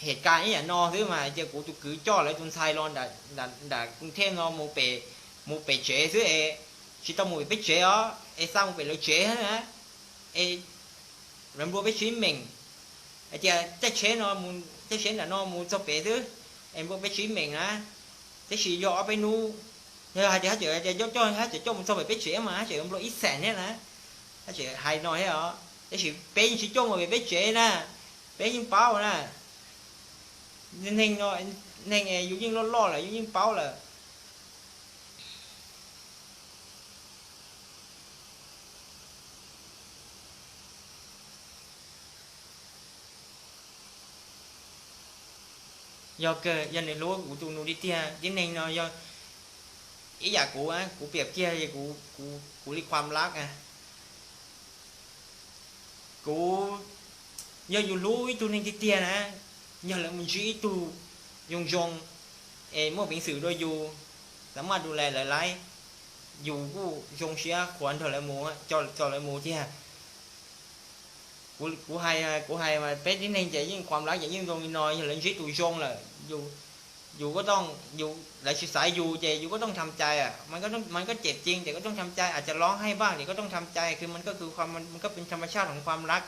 Hiam kas ib yam no xwb mas hais tias kuv tus kwv coj lawv tus ntxhais los nram Koob Thej no mus pem, mus pem tsev xwb es tsis tau mus pem peb tsev os, es xa mus pem lawv tsev na. Es lawv nplua peb tsib meem, hais tias caij tsheb no, caij tsheb nram no mus txog pem xwb, es nplua peb tsib meem na. Tab sis yog ob peb hnub, yog hais tias hab tseem coj, hab tseem coj mus txog pem peb tsev mas hab tseem nplua ib xees thiab na. Hab tseem hais no thiab os, tab sis peb yeej tsis coj mus pem peb tsev na, peb yeej paub na. Neeg no, neeg yus yeej loj loj lawm yus yeej paub lawm. Yog kawg, yog nws hlub kuv tus nus tiag tiag, tib neeg no yog ib yam kuv, kuv piam kiag kuv li khuam lab. Kuv, yog yus hlub ib tug neeg tiag tiag na, yog lawv mus ntsib ib tug zoo zoo es muaj peev xwm dua yus, xav maj du le lawv laib, yus kuj zoo siab qhuav nrog lawv mus, coj lawv mus tiag. Kuv hais, kuv hais mas peb tib neeg ces yeej khuam lab ces yeej zoo li no, yog lawv ntsib tus zoo lawm, yus kuj, lawv tsis xaiv yus ces yus kuj tooj tham cai. Mas koj cem ceeb ces koj tooj tham cai, a cas lov haij vaj ces koj tooj tham cai, khwv mas koj khwv, mas koj pes tham mas saj hloov khuam lab.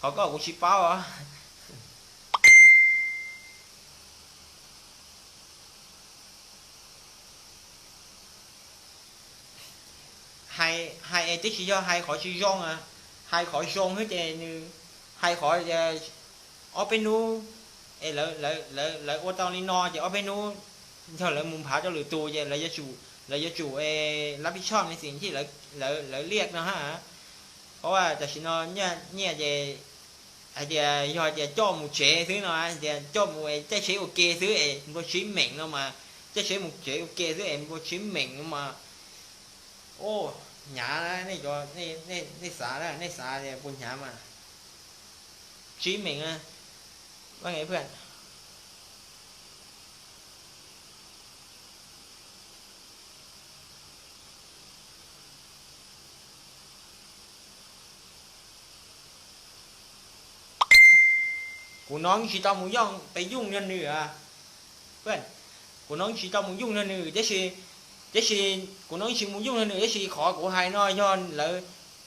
Qhov koj kuv tsis paub os. Hais es twb tsis yog hais qhov tsis zoo, hais qhov zoo xwb ces nws, hais qhov ob peb hnub es lawv ua tau li no ces ob peb hnub nrog lawv mus nphav rau lwm tus ces lawv yuav tsum lab pij tshoj me ntsis thiab lawv liaj no hab. Qhov tam sim no nyiaj ces hais tias yog tias coj mus tsev xwb no, hais tias coj mus caij tsheb ua ke xwb es nplua tsib meem no mas, caij tsheb mus tsev ua ke xwb es nplua tsib meem no mas, hnyav, nej xav, nej xav puas hnyav mas, tsib meem. Kuv no tsis tau mus yooj, pes yooj yog nws, kuv no tsis tau mus yooj yog nws tiam sis, tiam sis kuv no tsis mus yooj yog nws tiam sis qhov kuv hais no yog lawv,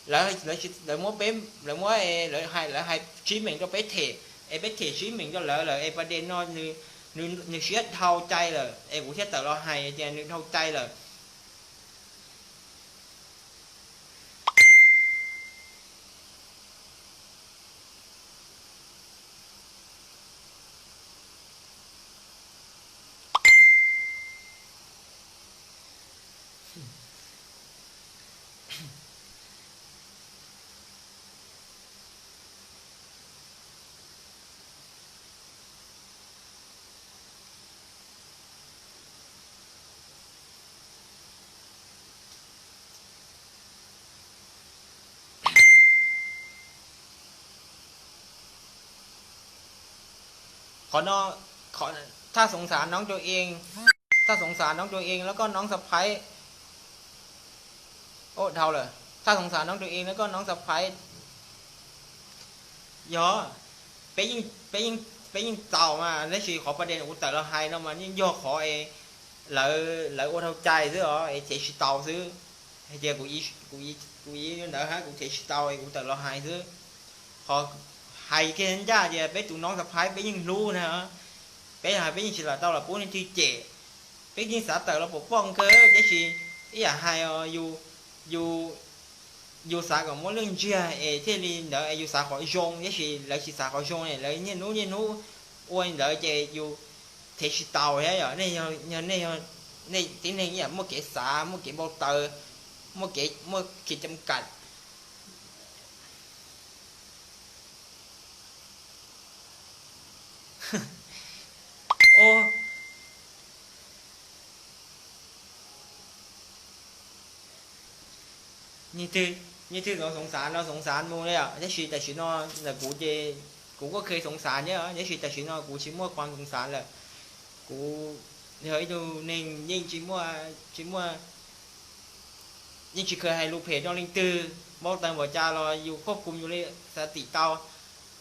lawv muab peb, lawv muab, lawv hais tsib meem rau peb them, es peb them tsib meem rau lawv lawm es pas des no nws siab dhau cai lawm es kuv thiaj tawm los hais tias nws dhau cai lawm. Qhov no, thaj xoov xav noob rau ing, thaj xoov xav noob rau ing los koj noob xab phaib. Dhau lawm, thaj xoov xav noob rau ing los koj noob xab phaib. Yog, peb yeej txaus mas tab sis qhov pas des kuv tawm los hais no mas yeej yog qhov es lawv ua dhau cai xwb os es thev tsis tau xwb. Hais tias kuv, kuv ntawd hab kuv thev tsis tau es kuv tawm los hais xwb. Qhov hais kiag ncaj tias peb tus noob xab phaib peb yeej hlub na, Peb hais peb yeej tsis lam tau los pub leej twg cem. Peb yeej xav tawm los pom poj kawg, tiam sis ib yam hais yus, yus, yus xav kom muaj lub ntsiag es thiaj li ntawd es yus xav qhov zoo, tiam sis lawv tsis xav qhov zoo, lawv niaj hnub niaj hnub ua li ntawd ces yus thev tsis tau thiab. Yog nej, yog nej, nej tib neeg ib yam muaj kev xav, muaj kev npau taws, muaj kev, muaj kev cam kam. Ua, nyias twg, nyias twg xoov xav no xoov xav mus li os, tab sis tam sim no ntawm kuv ces kuv kuj kheev xoov xav thiab, tab sis tam sim no kuv tsis muaj qhov xoov xav lawm. Kuv yog ib tug neeg yeej tsis muaj, tsis muaj, yeej tsis kheev hais lus phem rau leej twg, npau taws npaum cas los yus khoj kum yus li xav tim tau.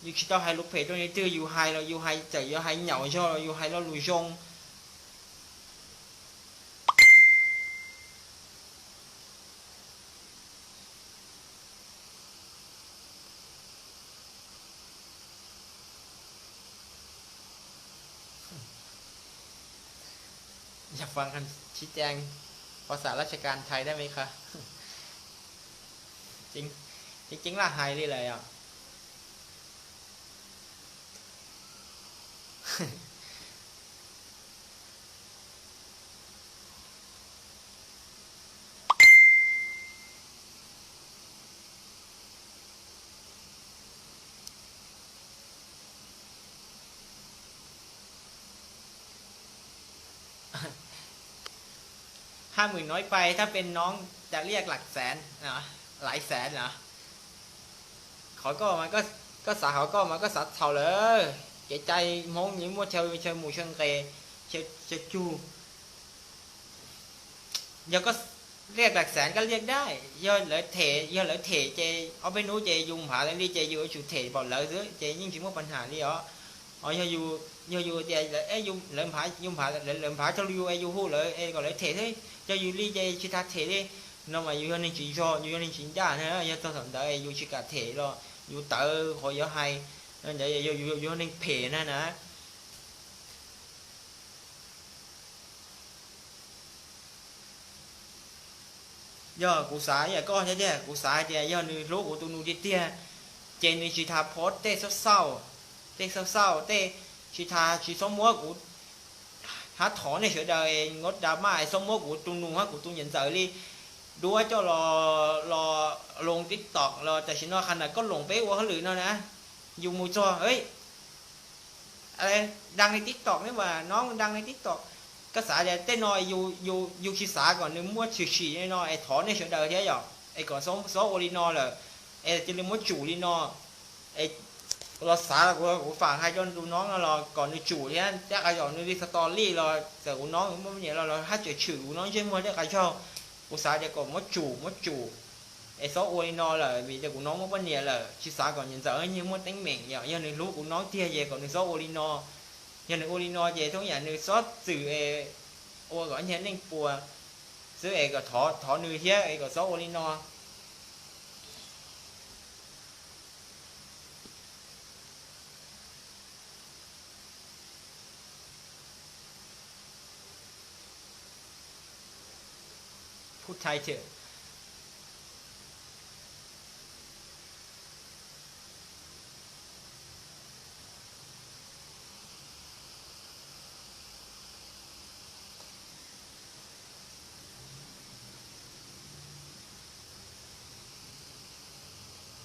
Yus tsis tau hais lus phem rau leej twg, yus hais los yus hais txawm yuav hais nyaum zog los yus hais lo lus zoo.อยากฟังคำชี้แจงภาษาราชการไทยได้ไหมครับ Tseeb, tseeb, tseeb laj hais li lawm os. Hai mươi nói pai, ถ้าเป็นน้องจะเรียกหลักแสน หลายแสนเหรอ? Qhov koj mas, koj xav qhov koj mas koj xav txhaum lawm. Kev cai Hmoob yeej muaj chaw, chaw mus chaw nqes, chaw cug. Yog koj liaj lam xav koj liaj dab, yog lawv them, yog lawv them ces ob peb hnub ces yus nphav lawv li ces yus yuav tsum them npaum lawv xwb ces yeej tsis muaj pas nham li os. Yog yus tias lawv nphav, yus nphav, lawv nphav tau yus es yus hu lawv es kom lawv them thiab, yog yus li ces tsis tas them li. No mas yus yog neeg tsis zoo, yus yog neeg tsis ncaj na, yog txog thaum ntawd yus tsis kam them los yus tawv qhov yuav hais, ntawd yus yog neeg phem na na. Yog kuv xav ib yam koj thiab tiag, kuv xav hais tias yog nws hlub kuv tus nus tiag tiag, ces nws tsis tas post tej xauj xauj, tej xauj xauj tej, tsis tas tsis txhob muab kuv, hab thov nej sawv daws es nyob da maj es txhob muab kuv tus nus hab kuv tus niam ntxawm li duab coj los, los loos TikTok los tam sim no qhov ntawd koj loos peb ua hauj lwm no na, yus mus txog da li TikTok ne mas no da li TikTok. Koj xav tias tej no yus tsis xav kom nws muaj tshwm sim li no es thov nej sawv daws thiab yom, es kom txhob ua li no lawm, es cia li muab tsum li no. Es los xav los kuv, kuv fam hais rau tus nob no los kom nws tsum thiab, tej qhov zaum nws li txog tos lij los txawm kuv nob muaj poj niam los los hab tseem tshwm kuv nob ntsej muag tej qhov zaug. Kuv xav tias kom muab tsum, muab tsum, es txhob ua li no lawm vim tias kuv nob muaj poj niam lawm, tsis xav kom niam ntxawm nyiag muaj teeb meem yom. Yog nws hlub kuv nob tiag ces kom nws txhob ua li no. Yog nws ua li no ces thoob yam nws txhob txwm es ua kom nyiag neej puas xwb es kom thov nws thiab es kom txhob ua li no. Phub Thai thiab.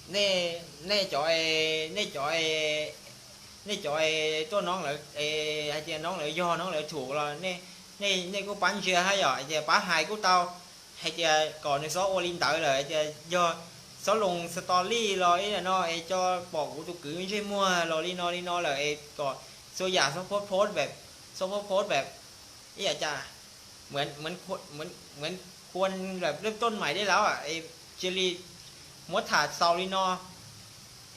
Nej, nej cov, nej cov, nej cov tuaj noob lawv, hais tias noob lawv yog noob lawv thum los nej, nej kuj pab ntsia hab yom, hais tias pab hais kuj tau, hais tias kom nws txhob ua li ntawd lawm, hais tias yog txhob loos story los ib yam no es tso pom kuv tus kwv ntsej muag los li no li no lawm es kom txhua yam txhob post post, txhob post post ib yam cas เหมือน เหมือน ควรแบบเริ่มต้นใหม่ได้แล้ว es cia li muab tham xaus li no.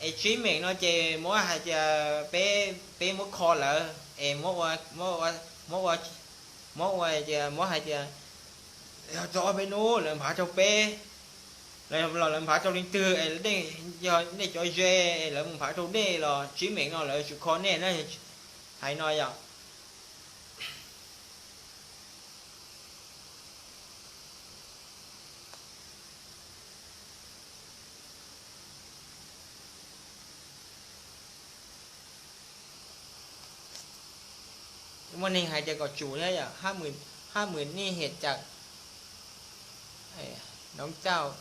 Es tsib meem no ces muab hais tias peb, peb muab kho lawv es muab ua, muab ua, muab ua tias, muab hais tias yog tau ob peb hnub lawv nphav rau peb los lawv nphav rau leej twg es yog nej cov ze es lawv mus nphav rau nej los tsib meem no lawv tsum kho nej na. Hais no yom. Muaj neeg hais tias kom tsum thiab yom, hab mws nej hiam cawm, nov cauj.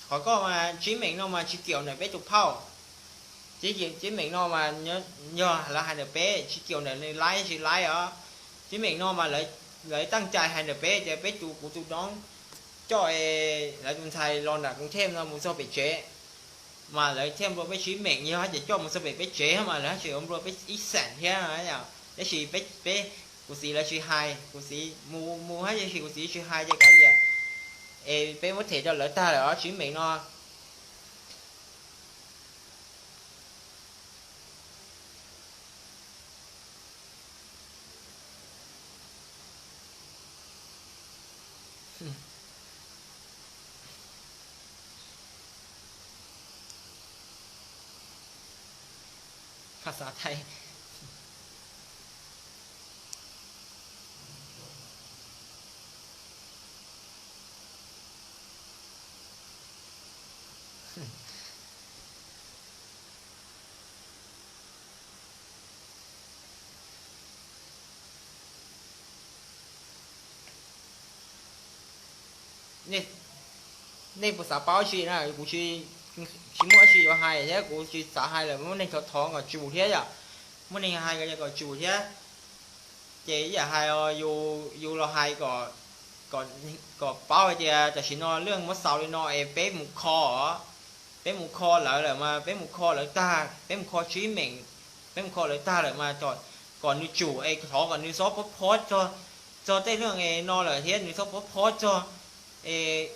Qhov koj mas tsib meem no mas tsis kiam ntawm peb tus phauj. Tsib meem no mas yog lawv hais ntawm peb, tsis kiam ntawm nws laib tsis laib os. Tsib meem no mas lawv teej cai hais ntawm peb tias peb tus, kuv tus noob coj lawv tus ntxhais los nram Koos Thej no mus txog pem tsev, mas lawv thiaj nplua peb tsib meem. Yog hais tias coj mus txog pem peb tsev mas lawv tseem yuav nplua peb ib xeem thiab. Tab sis peb, kuv txiv lawv tsis hais, kuv txiv mus mus hab, tab sis kuv txiv tsis hais ces kav liam. Es peb muab them rau lawv tag lawm os tsib meem no. Nej puas xav paub tsi na? Kuv tsis muaj dab tsi yuav hais thiab, kuv tsis xav hais lawm. Muaj neeg thov thov kom tsum thiab yom, muaj neeg hais kom tsum thiab. Ces ib yam hais, yus los hais kom paub hais tias tam sim no lawv muab xaus li no es peb mus kho os. Peb mus kho lawv lawm mas peb mus kho lawv tag, peb mus kho tsib meem, peb mus kho lawv tag lawm mas kom nws tsum es thov kom nws txhob phob phob txog tej lub no lawm thiab nws txhob phob phob txog, es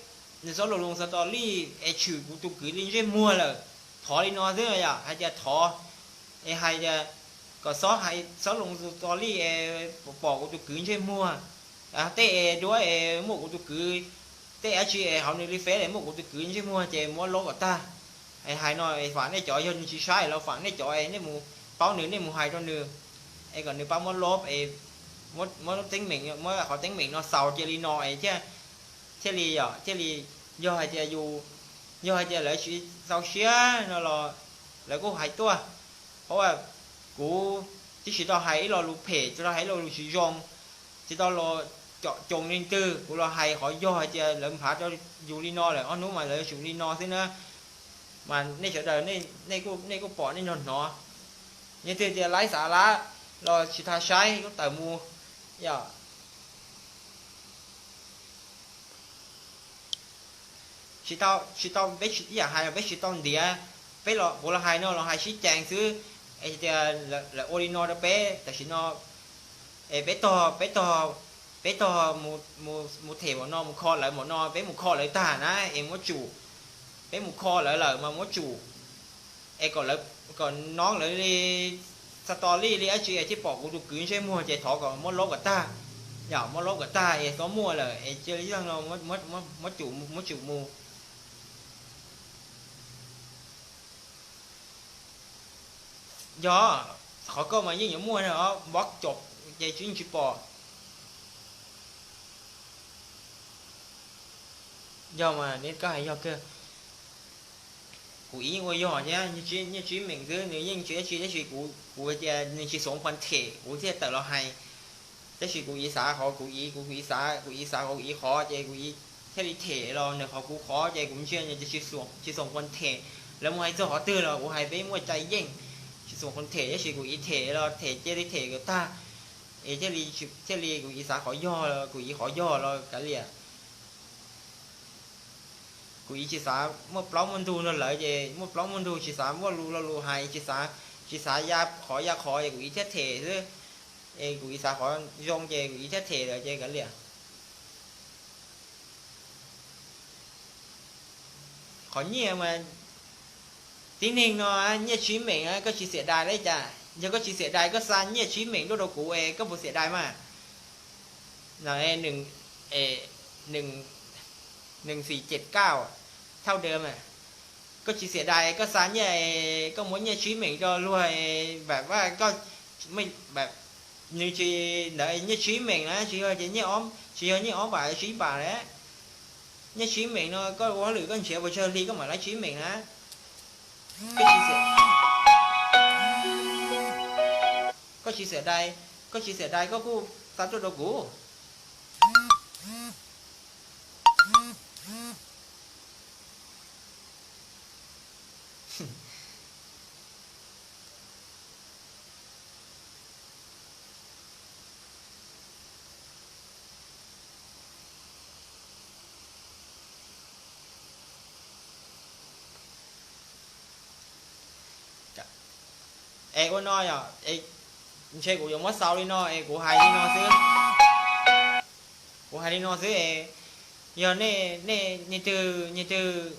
nws txhob lug lug xav tos lij es tshwm kuv tus kwv li ntsej muag lawm. Thov li no xwb yom, hais tias thov, es hais tias kom txhob hais, txhob lug tos lij es pom kuv tus kwv ntsej muag. Tej es duab es muaj kuv tus kwv, tej dab tsi es hauv nws li feb es muaj kuv tus kwv ntsej muag ces muab lob kom tag. Es hais no es faam nej cov, yog nws tsis saib los faam nej cov es nej mus paub nws, nej mus hais rau nws es kom nws pab muab lob es muab teeb meem, muab qhov teeb meem no xaus cia li no es thiaj li yom, thiaj li, yog hais tias yus, yog hais tias lawv tsis txaus siab no los lawv kuj hais tuaj. Qhov uas kuv twb tsis tau hais ib lo lus phem, tsis tau hais ib lo lus tsis zoo, tsis tau los com coos leej twg, kuv los hais qhov yog hais tias lawv nphav rau yus li no lawm, ob hnub mas lawv yuav tsum li no xwb na. Mas nej sawv daws nej kuj pom nej nrog hnov, yog twg tias laib xav lab los tsis tas saib lub tawm mus yom. Tsis tau, tsis tau, peb tsis, ib yam hais peb tsis tau ntiav, peb los, kuv los hais no los hais sib cees xwb. Es tias lawv ua li no rau peb tam sim no, es peb tog, peb tog, peb tog mus them npaum no, mus kho lawv npaum no, peb mus kho lawv tag na es muab tsum. Peb mus kho lawv lawm mas muab tsum, es kom lawv, kom noob lawv li xav tos lij li dab tsi es thiaj pom kuv tus kwv ntsej muag ces thov kom muab lob kom tag, yom, muab lob kom tag es txhob muaj lawm es cia li no muab tsum, muab tsum mus. Yog, qhov koj mas yeej yuav muaj os, npob caum ces tsis, yeej tsis pom. Yog mas, koj hais yog kawg. Kuv ib yeej ua yog thiab, nyiaj tsib meem xwb nws yeej tsis dab tsi, tab sis kuv, kuv hais tias nws tsis xuav pov them kuv thiaj tawm los hais. Tab sis kuv ib xav qhov kuv ib, kuv ib xav, kuv ib xav qhov kuv ib qhov ces kuv ib thiaj li them los nws qhov kuv qhov ces kuv ntsia nws tsis xuav pov them. Lawv mus hais txog qhov twg los kuv hais peb muaj cai yeej, tsis xuav pov them, tab sis kuv ib them los them cia li them kom tag. Es thiaj li, thiaj li kuv ib xav qhov yog, kuv ib qhov yog los kav liam. Kuv ib tsis xav muaj plaub muaj ntug nrog lawv ces muaj plaub muaj ntug, tsis xav muaj lo lus hais, tsis xav, tsis xav ya qhov ya qhov es kuv ib thiaj them xwb. Es kuv ib xav qhov zoo ces kuv ib thiaj them lawm ces kav liam. Qhov nyiaj mas, tib neeg no nyiaj tsib meem koj tsis xiam dais li cas? Yog koj tsis xiam dais koj xa nyiaj tsib meem tuaj rau kuv es koj puas xiam dais mas? Nws, nws xim cem kaj thauj de mas, koj tsis xiam dais koj xa nyiaj, koj muab nyiaj tsib meem rau luag, npam vaj koj, nws tsis ntawd nyiaj tsib meem na, tsis yog ces nyiaj, tsis yog nyiaj ob npam tsib npam na. Nyiaj tsib meem no koj ua hauj lwm koj nrhiav puas tsawg hli koj mam laib tsib meem na. Koj tsis xav, koj tsis xav dai, koj tsis xav dai koj kuj xa tuaj rau kuv. Es ua no yom, ntshe kuv yuav muab xaus li no es kuv hais li no xwb. Kuv hais li no xwb es, yog nej, nej, nej twg, nej twg,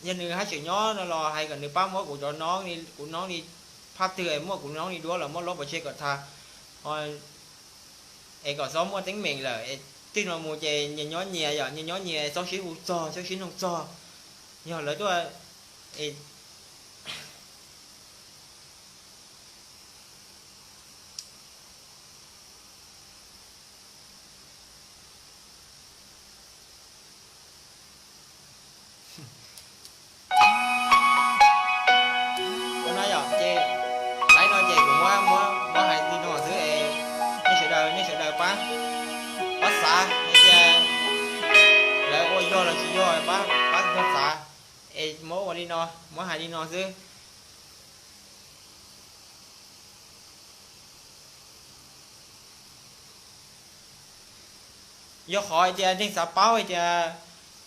yog nws haj tseem nyob no los hais kom nws pab muab kuv cov noob, kuv noob li phab twg es muaj kuv noob li duab los muab luab pov tseg kom tag, es kom txhob muaj teeb meem lawm es, twg no mus ces nyias nyob nyias yom, nyias nyob nyias txhob sib hu txog txhob sib noog txog. Yog lawv tuaj Ua no yom, ces laib no ces kuv muab, muab, muab hais li no xwb es, nej sawv daws, nej sawv daws pab, pab xav hais tias lawv ua yog los tsis yog, pab, pab nrog xav. Es muab ua li no, muab hais li no xwb. Yog qhov hais tias neeg xav paub hais tias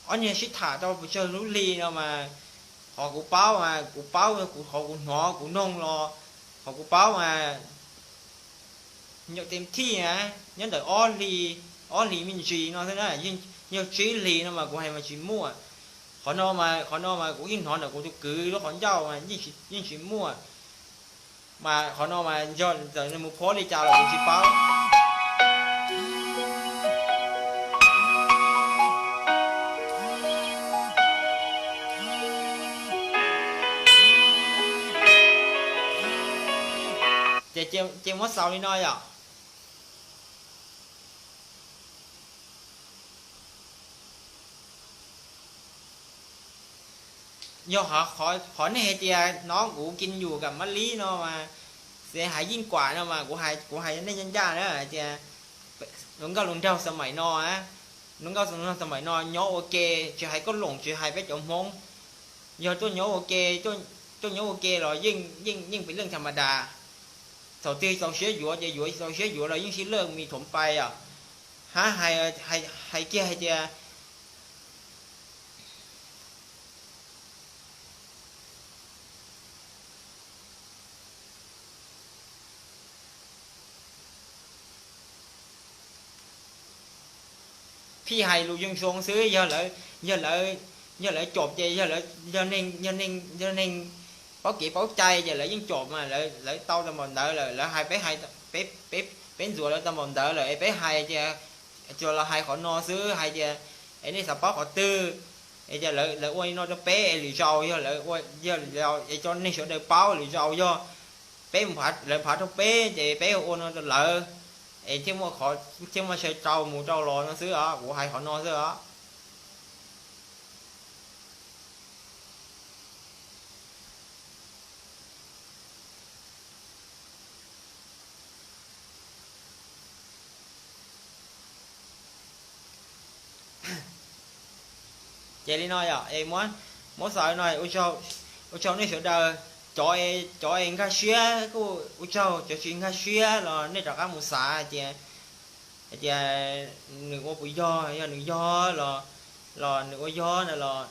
ob niag sib tham tau pes tsawg lub hli no mas, qhov kuv paub mas kuv paub, qhov kuv hnov kuv noog los, qhov kuv paub mas nyuam tes thij na, nyob ntawm ob hli, ob hlis me ntsis no xwb na, yog tsib hlis no mas kuv hais mas tsis muaj. Qhov no mas, qhov no mas kuv yeej hnov ntawm kuv tus kwv lub qhov ncauj mas yeej tsis muaj. Mas qhov no mas yog txawm nws mus phob li cas los kuv tsis paub. Ces, ces muab xaus li no yom. Yog qhov nej hais tias hnov kuv kis yus kam mab lib no mas, xav hais yeej kuam no mas kuv hais, kuv hais nej ncaj ncaj na hais tias luag nkauj luag nraug xab maim no, luag nkauj luag nraug xab maim no nyob ua ke, tsis hais koj loom tsis hais peb cov Hmoob, yog tuaj nyob ua ke, tuaj nyob ua ke los yeej, yeej pes leej tham ma das. Thaum twg txaus siab yuav ces yuav, txaus siab yuav los yeej sib laj mis thuam pais os. Hab hais kiag hais tias phij hais lus zoo zoo xwb, yog lawv, yog lawv caum ces yog, yog neeg, yog neeg paub kev paub cai ces lawv yeej caum mas lawv tau tau npaum ntawd lawm, lawv hais peb, peb ntxuav lawv tau npaum ntawd lawm es peb hais tias, tsuas los hais qhov no xwb hais tias, es nej xav paub qhov twg, es lawv ua li no rau peb es lwm zaus yog lawv ua, yog es cov neeg sawv daws paub, lwm zaus yog peb, lawv phav rau peb ces peb ua no rau lawv, es thiaj muaj, thiaj muaj sawv rau mus rau los no xwb os, kuv hais qhov no xwb os. Ces li no yom, es muab, muab xaus no, ua tsaug nej sawv daws, cov, cov es nkag siab kuj ua tsaug, cov tsis nkag siab los nej rov qab mus xav hais tias, hais tias nws ua puas yog, yog nws yog los, los nws ua yog na los,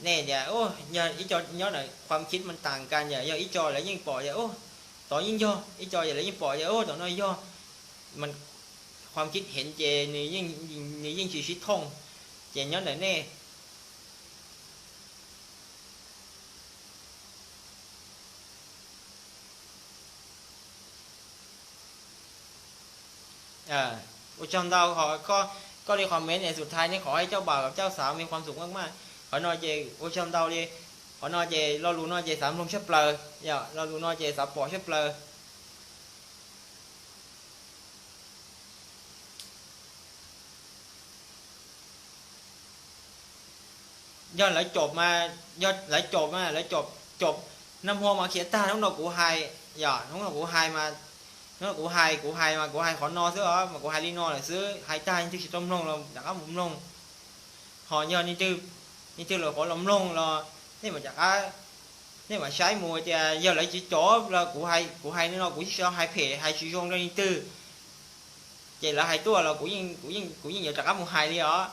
nej tias yog ib co nyob ntawm qhuam khib ma tas kas yom, yog ib co lawv yeej pom yog tod yeej yog, ib co yog lawv yeej pom yog tod no yog, qhuam khib heev ces nws yeej tsis sib thooj, ces nyob ntawm nej. Ua tsaug ntau, koj li qhov me ntsis xus thaiv nej qhov ib cauj npam cauj xav me qhuam xum maj maj, qhov no ces ua tsaug ntau li, qhov no ces lo lus no ces xav mloog tshaj plaws, yog lo lus no ces xav pom tshaj plaws. Yog lawv caum mas, yog lawv caum mas lawv caum, caum nag hmo mas khiav tag. Hnub no kuv hais, yog hnub no kuv hais mas, hnub no kuv hais, kuv hais mas kuv hais qhov no xwb os, mas kuv hais li no lawm xwb, hais tag leej twg tsis tau mloog los rov qab mus mloog. Ho yog leej twg, leej twg los qhov los mloog los nej mam rov qab, nej mam saib mus tias yog lawv tsis caum los kuv hais, kuv hais li no kuv tsis tau hais phem hais tsis zoo rau leej twg, ces lawv hais tuaj los kuv yeej, kuv yeej, kuv yeej yuav rov qab mus hais li os.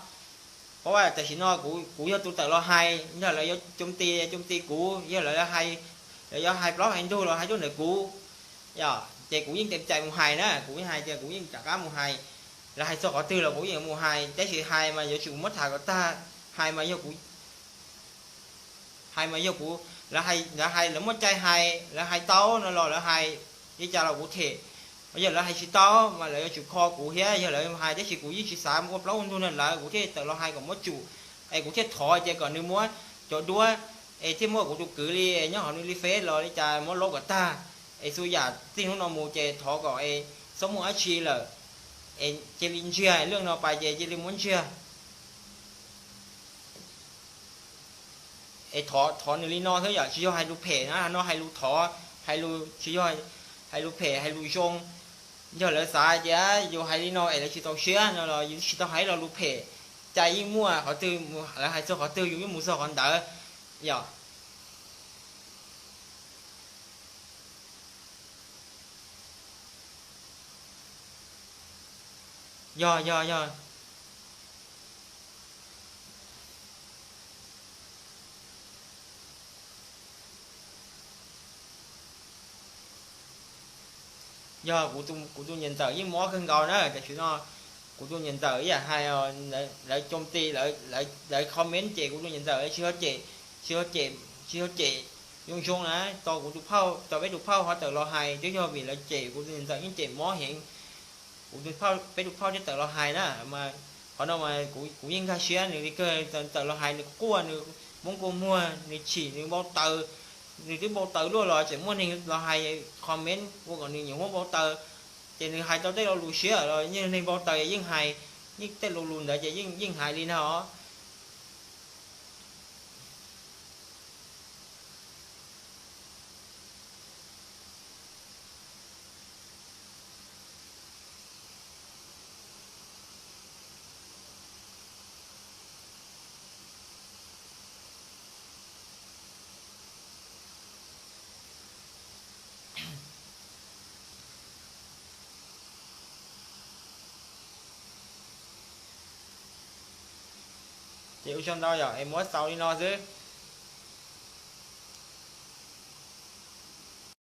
Qhov tam sim no kuv, kuv yog tus tawm los hais, yog lawv yuav coo ti, coo ti kuv, yog lawv hais, lawv yuav hais plaub hais ntug los hais tuaj ntawm kuv, yog ces kuv yeej tes cai mus hais na, kuv yeej hais tias kuv yeej rov qab mus hais. Lawv hais txog qhov twg los kuv yeej mus hais, tab sis hais mas yuav tsum muab tham kom tag. Hais mas yog kuv, hais mas yog kuv, lawv hais, lawv hais, lawv muaj cai hais, lawv hais tau no los lawv hais li cas los kuv them. Yog lawv hais tsis tau mas lawv yuav tsum kho kuv thiab, yog lawv hais tab sis kuv yeej tsis xav ua plaub ua ntug nrog lawv, kuv thiaj tawm los hais kom muab tsum, es kuv thiaj thov tias kom nws muab cov duab, es thiaj muab kuv tus kwv li nyob hauv nws li feb los li cas muab lov kom tag, es txhua yam txij hnub no mus ces thov kom es txhob muaj dab tsi lawm, es cia li ntsiag, lub no pais ces cia li muab ntsiag. Es thov, thov nws li no xwb yom, tsis yog hais lus phem na, no hais lus thov, hais lus tsis yog hais lus phem, hais lus zoo. Yog lawv xav tias yus hais li no es lawv tsis txaus siab no los yus tsis tau hais lo lus phem. Cai yeej muaj, qhov twg lawv hais txog qhov twg yus yeej mus txog qhov ntawd, yom. Yog, yog, yog. Yog kuv tus, kuv tus niam ntxawm yeej mob kawg nkaus na, tam sim no kuv tus niam ntxawm ib yam hais, lawv coo ti, lawv comment ces kuv tus niam ntxawm tsis yog cem, tsis yog cem, tsis yog cem zoo zoo na, tau kuv tus phauj, tau peb tus phauj ho tawm los hais, twb yog vim lawv cem kuv tus niam ntxawm yeej cem mob heev. Kuv tus phauj, peb tus phauj thiaj tawm los hais na, mas qhov no mas kuv yeej nkag siab nws li kawg, tawm los hais nws quaj, nws muab kua muag, nws chim, nws npau taws, nws twb npau taws luaj los tseem muaj neeg los hais comment ua kom nws nyuam qhuav npau taws. Ces nws hais tau tej lo lus siab los yeej neeg npau taws yeej hais, yeej tej lo lus ntawd ces yeej, yeej hais li no. Ces ua tsaug ntau yom, es muab xaus li no xwb.